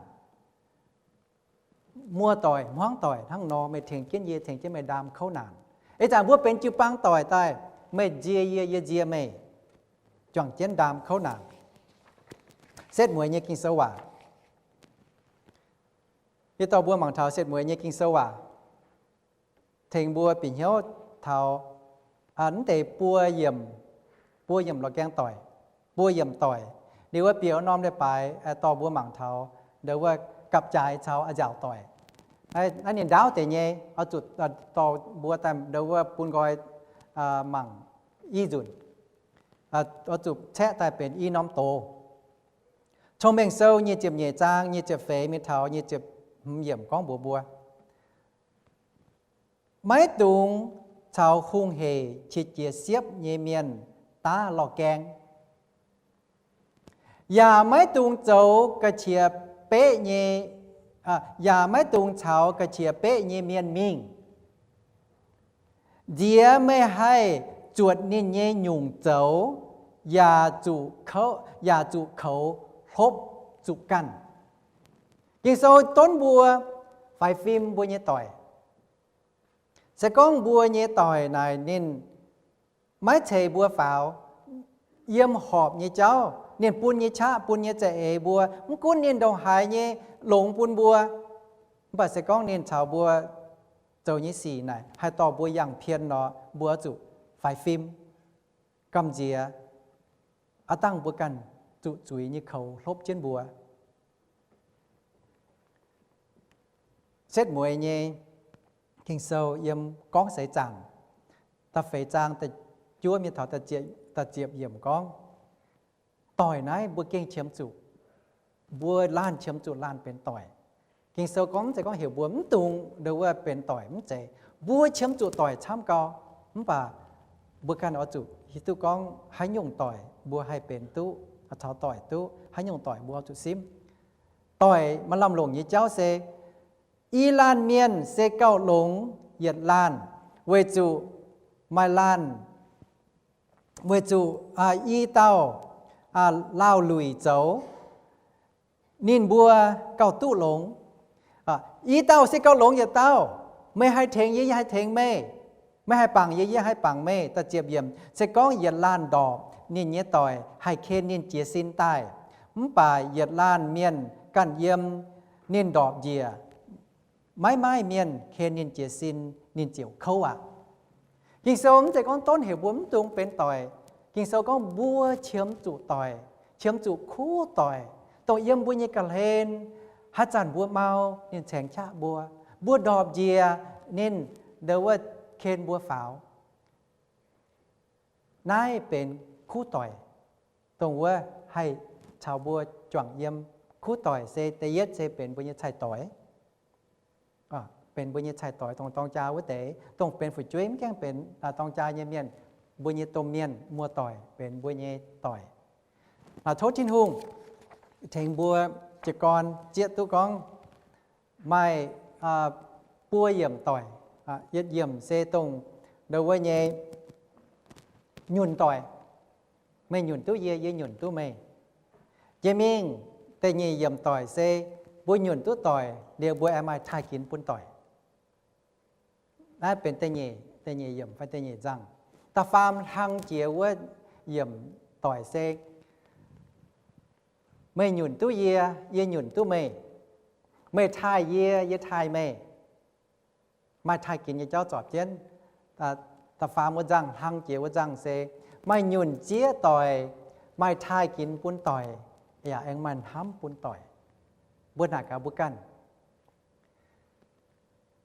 Muoz-doic hmuangv doic hnangv nor, meih tengx jienv yie, tengx jienv meih ndaam kouv naanc. Ih zanc mbuo benx jiu-baang doic daaih, meih nzie yie, yie nzie meih, juangc jienv ndaam kouv naanc. Setv mueiz nyei Ging-Sou waac. Yie dorh mbuo mangc taux setv mueiz nyei Ging-Sou waac, tengx mbuo bieqc hnyouv taux mv deix buo yiemc, buo yiemc lorh gaeng doic, buo yiemc doic. Liuz wuov bieqc norm leiz-baaix dorh mbuo mangc taux ndo wuov gapv jaaix caux a'nziaauc doic. Naaiv ninh ndaauv deix nyei, oix zuqc dorh mbuo daaih ndo wuov bun nqoi mangc i nzunc, oix zuqc caeqv daaih benx i norm doz. Cong-Mengh Sou nyic ziepc nyeic zaang nyic ziepc feix mingh taux nyic ziepc hmz yiemc gorngv mbuox mbuo, maiv dungx caux hungh heic qiex jiez siepv nyei mienh daav lorh gaeng, yaac maiv dungx zoux ga'qiex beqv nyei, yaac maiv dungx caux ga'qiex beqv nyei mienh mingh. Nziex meih haih zuotc ninh nyei nyungc zoux, yaac zuqc, yaac zuqc koux hlopv zuqc ganh. Ging-Sou donv mbuo faix fim mbuo nyei doic. Se gorngv mbuo nyei doic naaic ninh maiv ceix mbuo faaux, yiem horpc nyei jauv, ninh bun nyei qaqv, bun nyei za'eix mbuo, mv gunv ninh ndongc haaix nyei longx bun mbuo, mv baac se gorngv ninh caux mbuo zoux nyei sic naaic haih dorh mbuo yangh pien nor, mbuo zuqc faix fim, gamh nziex, aav dangh mbuo ganh zuqc zuiz nyei koux hlopv jienv mbuo. Setv mueiz nyei Ging-Sou yiem Gorngv Seix Zaangc da'feix zaang da'juov mingh taux da'ziepc yiemc gorngv, doic naaiv mbuo gengh qiemx zuqc, mbuo laanh qiemx zuqc laanh benx doic. Ging-Sou gorngv, mv zeiz gorngv heuc mbuo mv dungx ndo wuov benx doic, mv zeiz. Mbuo qiemx zuqc doic camv gau, mv baac mbuo ganh oix zuqc hiuv duqv gorngv haaix nyungc doic mbuo haih benx duqv, caux doic duqv, haaix nyungc doic mbuo oix zuqc simv. Doic maaih lamh longc nyei jauv se, i laanh mienh se gauh longx yietc laanh, weic zuqc maaih laanh, weic zuqc i dauh laauh luic zoux, ninh mbuo gauh duqv longx. I dauh se gauh longx yietc dauh. Meih haih tengx yie, yie haih tengx meih. Meih haih bangc yie, yie haih bangc meih. Da'ziepc yiemc, se gorngv yietc laanh ndorpc, ninh nyei doic haih ken ninh jiez sin daaih. Mv baac yietc laanh mienh ganh yiem, ninh ndorpc njiec, maiv maaih mienh ken ninh jiez sin, ninh ziouc kouv aqv. Ging-Sou mv zeiz gorngv donv heuc mbuo mv dungx benx doic. Ging-Sou gorngv mbuo qiemx zuqc doic, qiemx zuqc kuv doic, dongh yiem mbuo nyei ga'hlen, haaix zanc mbuo mau, ninh caengx qaqv mbuo. Mbuo ndorpc njiec, ninh ndo wuov ken mbuo faaux. Naaiv benx kuv doic, dongh wuov haih caux mbuo juangc yiem. Kuv doic se da'yietv se benx mbuo nyei cai-doix. Benx mbuo nyei cai-doix, dongh dorng jaa wuov deix, dongh benx fu'jueiv mv gaengh benx dorng jaa nyei mienh, mbuo nyei domh mienh muoz-doic benx mbuo nyei doic. Tov Tin-Hungh tengx mbuo jiez gorn zieqv duqv gorngv maaih buo yiemc doic. Yietc yiemc se dongh ndo wuov nyei nyunc doic. Meih nyunc duqv yie, yie nyunc duqv meih. Jiex mingh da'nyeic yiemc doic se mbuo nyunc duqv doic liuz mbuo aengx maaih taaih ginx bun doic. Naaiv benx da'nyeic, da'nyeic yiemc fai da'nyeic nzangh. Da'faam hlang jiex wuov yiemc doic se meih nyunc duqv yie, yie nyunc duqv meih. Meih taaih yie, yie taaih meih. Maaih taaih ginx nyei jauv zorpc jienv. Da'faam wuov nzangh, hlang jiex wuov nzangh se maaih nyunc zieqv doic, maaih taaih ginx bun doic, yaac aengx maaih hnamv bun doic. Mbuo naaic gaax mbuo ganh,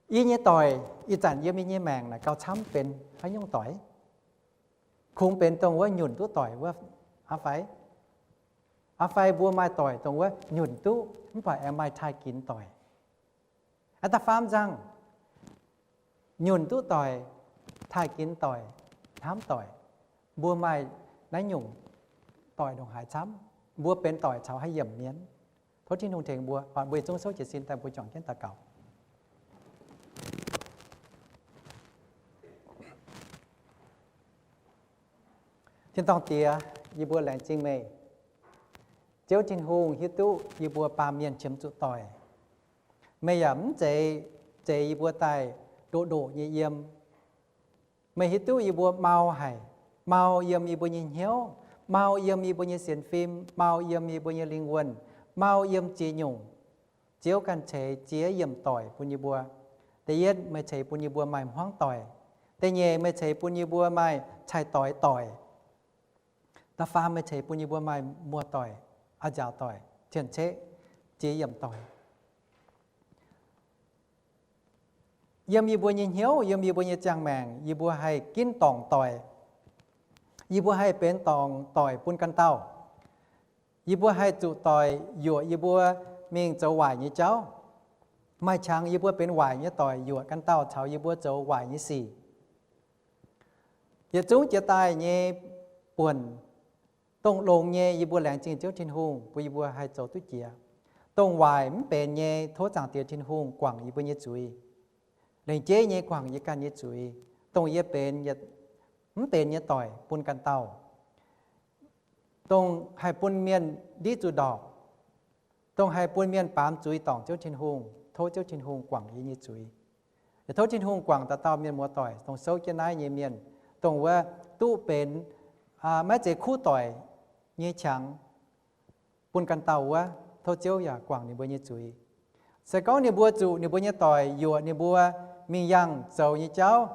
yie nyei doic, ih zanc yiem yie nyei maengc naaic gauh camv benx haaix nyungc doic? Kungx benx dongh wuov nyunc duqv doic wuov aqv fai? Aqv fai mbuo maaih doic dongh wuov nyunc duqv mv baac aengx maaih taaih ginx doic? Da'faam nzangh, nyunc duqv doic, taaih ginx doic, hnamv doic. Mbuo maaih naaiv nyungc doic ndongc haaix camv? Mbuo benx doic caux haaix yiemc mienh? Tov Tin-Hungh tengx mbuo. Mbuo yietc zungv souv jiez sin daaih mbuo juangc jienv daux gaux. Tin-dorngh Diex, yie mbuo laengz zingh meih. Ziouv Tin-Hungh hiuv duqv yie mbuo baamh mienh qiemx zuqc doic. Meih yaac mv zeiz zeix yie mbuo daaih ndoqc ndoqc nyei yiem. Meih hiuv duqv yie mbuo mau haic, mau yiem yie mbuo nyei hnyouv, mau yiem yie mbuo nyei sienx fim, mau yiem yie mbuo nyei lingh wuonh, mau yiem ziex nyungc. Ziouv ganh ceix ziex yiemc doic bun yie mbuo. Da'yietv, meih ceix bun yie mbuo maaih hmuangv doic. Da'nyeic, meih ceix bun yie mbuo maaih cai-doix doic. Da'faam, meih ceix bun yie mbuo maaih muoz-doic, a'nziaauc doic, cien-ceqv, ziex yiemc doic. Yiem yie mbuo nyei hnyouv, yiem yie mbuo nyei ziangh maengc, yie mbuo haih ginv dorngc doic. Yie mbuo haih benx dorngc doic bun ganh dauh. Yie mbuo haih zuqc doic yuoqc yie mbuo mingh zoux waaic nyei jauv. Maaih qangx yie mbuo benx waaic nyei doic yuoqc ganh dauh caux yie mbuo zoux waaic nyei sic. Yietc zungv jiex daaih nyei buonc, dongh longx nyei yie mbuo laengz zingh Ziouv Tin-Hungh bun yie mbuo haih zoux duqv jiex. Dongh waaic mv benx nyei tov Zaangc Diex Tin-Hungh guangc yie mbuo nyei zuiz. Lengc jeiv nyei guangc yie ganh nyei zuiz. Dongh yie benx, mv benx nyei doic bun ganh dauh. Dongh haih bun mienh ndiqv zuqc ndorpc. Dongh haih bun mienh baamz zuiz dorngc Ziouv Tin-Hungh, tov Ziouv Tin-Hungh guangc yie nyei zuiz. Yaac tov Tin-Hungh guangc dauh dauh mienh muoz-doic, dongh souv jienv naaiv nyei mienh, dongh wuov duqv benx maiv zeiz kuv doic nyei qangx bun ganh dauh wuov. Tov Ziouv yaac guangc ninh mbuo nyei zuiz. Se gorngv ninh mbuo zuqc ninh mbuo nyei doic yuoqc ninh mbuo mingh yangh zoux nyei jauv,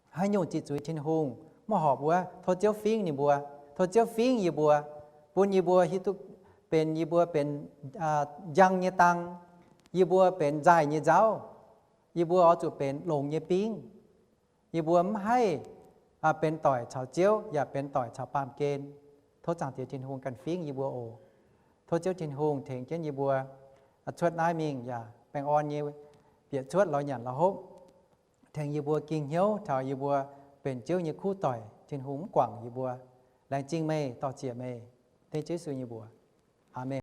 haaix nyungc ziqc zuiz Tin-Hungh maiv horpc wuov, tov Ziouv fingv ninh mbuo. Tov Ziouv fingv yie mbuo, bun yie mbuo hiuv duqv benx, yie mbuo benx njang nyei dang, yie mbuo benx nzaaih nyei nzauv, yie mbuo oix zuqc benx longx nyei bingv. Yie mbuo maiv haih benx doic caux Ziouv yaac benx doic caux baamh gen. Tov Zaangc Diex Tin-Hungh ganh fingv yie mbuo oc. Tov Ziouv Tin-Hungh tengx jienv yie mbuo cuotv naaiv mingh yaac baengh orn nyei bieqc cuotv lorz nyanc lorz hopv, tengx yie mbuo ging hnyouv taux yie mbuo benx Ziouv nyei kuv doic, Tin-Hungh maiv guangc yie mbuo. Laengz zingh meih, dor-ziec meih, dengv Yesu nyei mbuox. Aamen.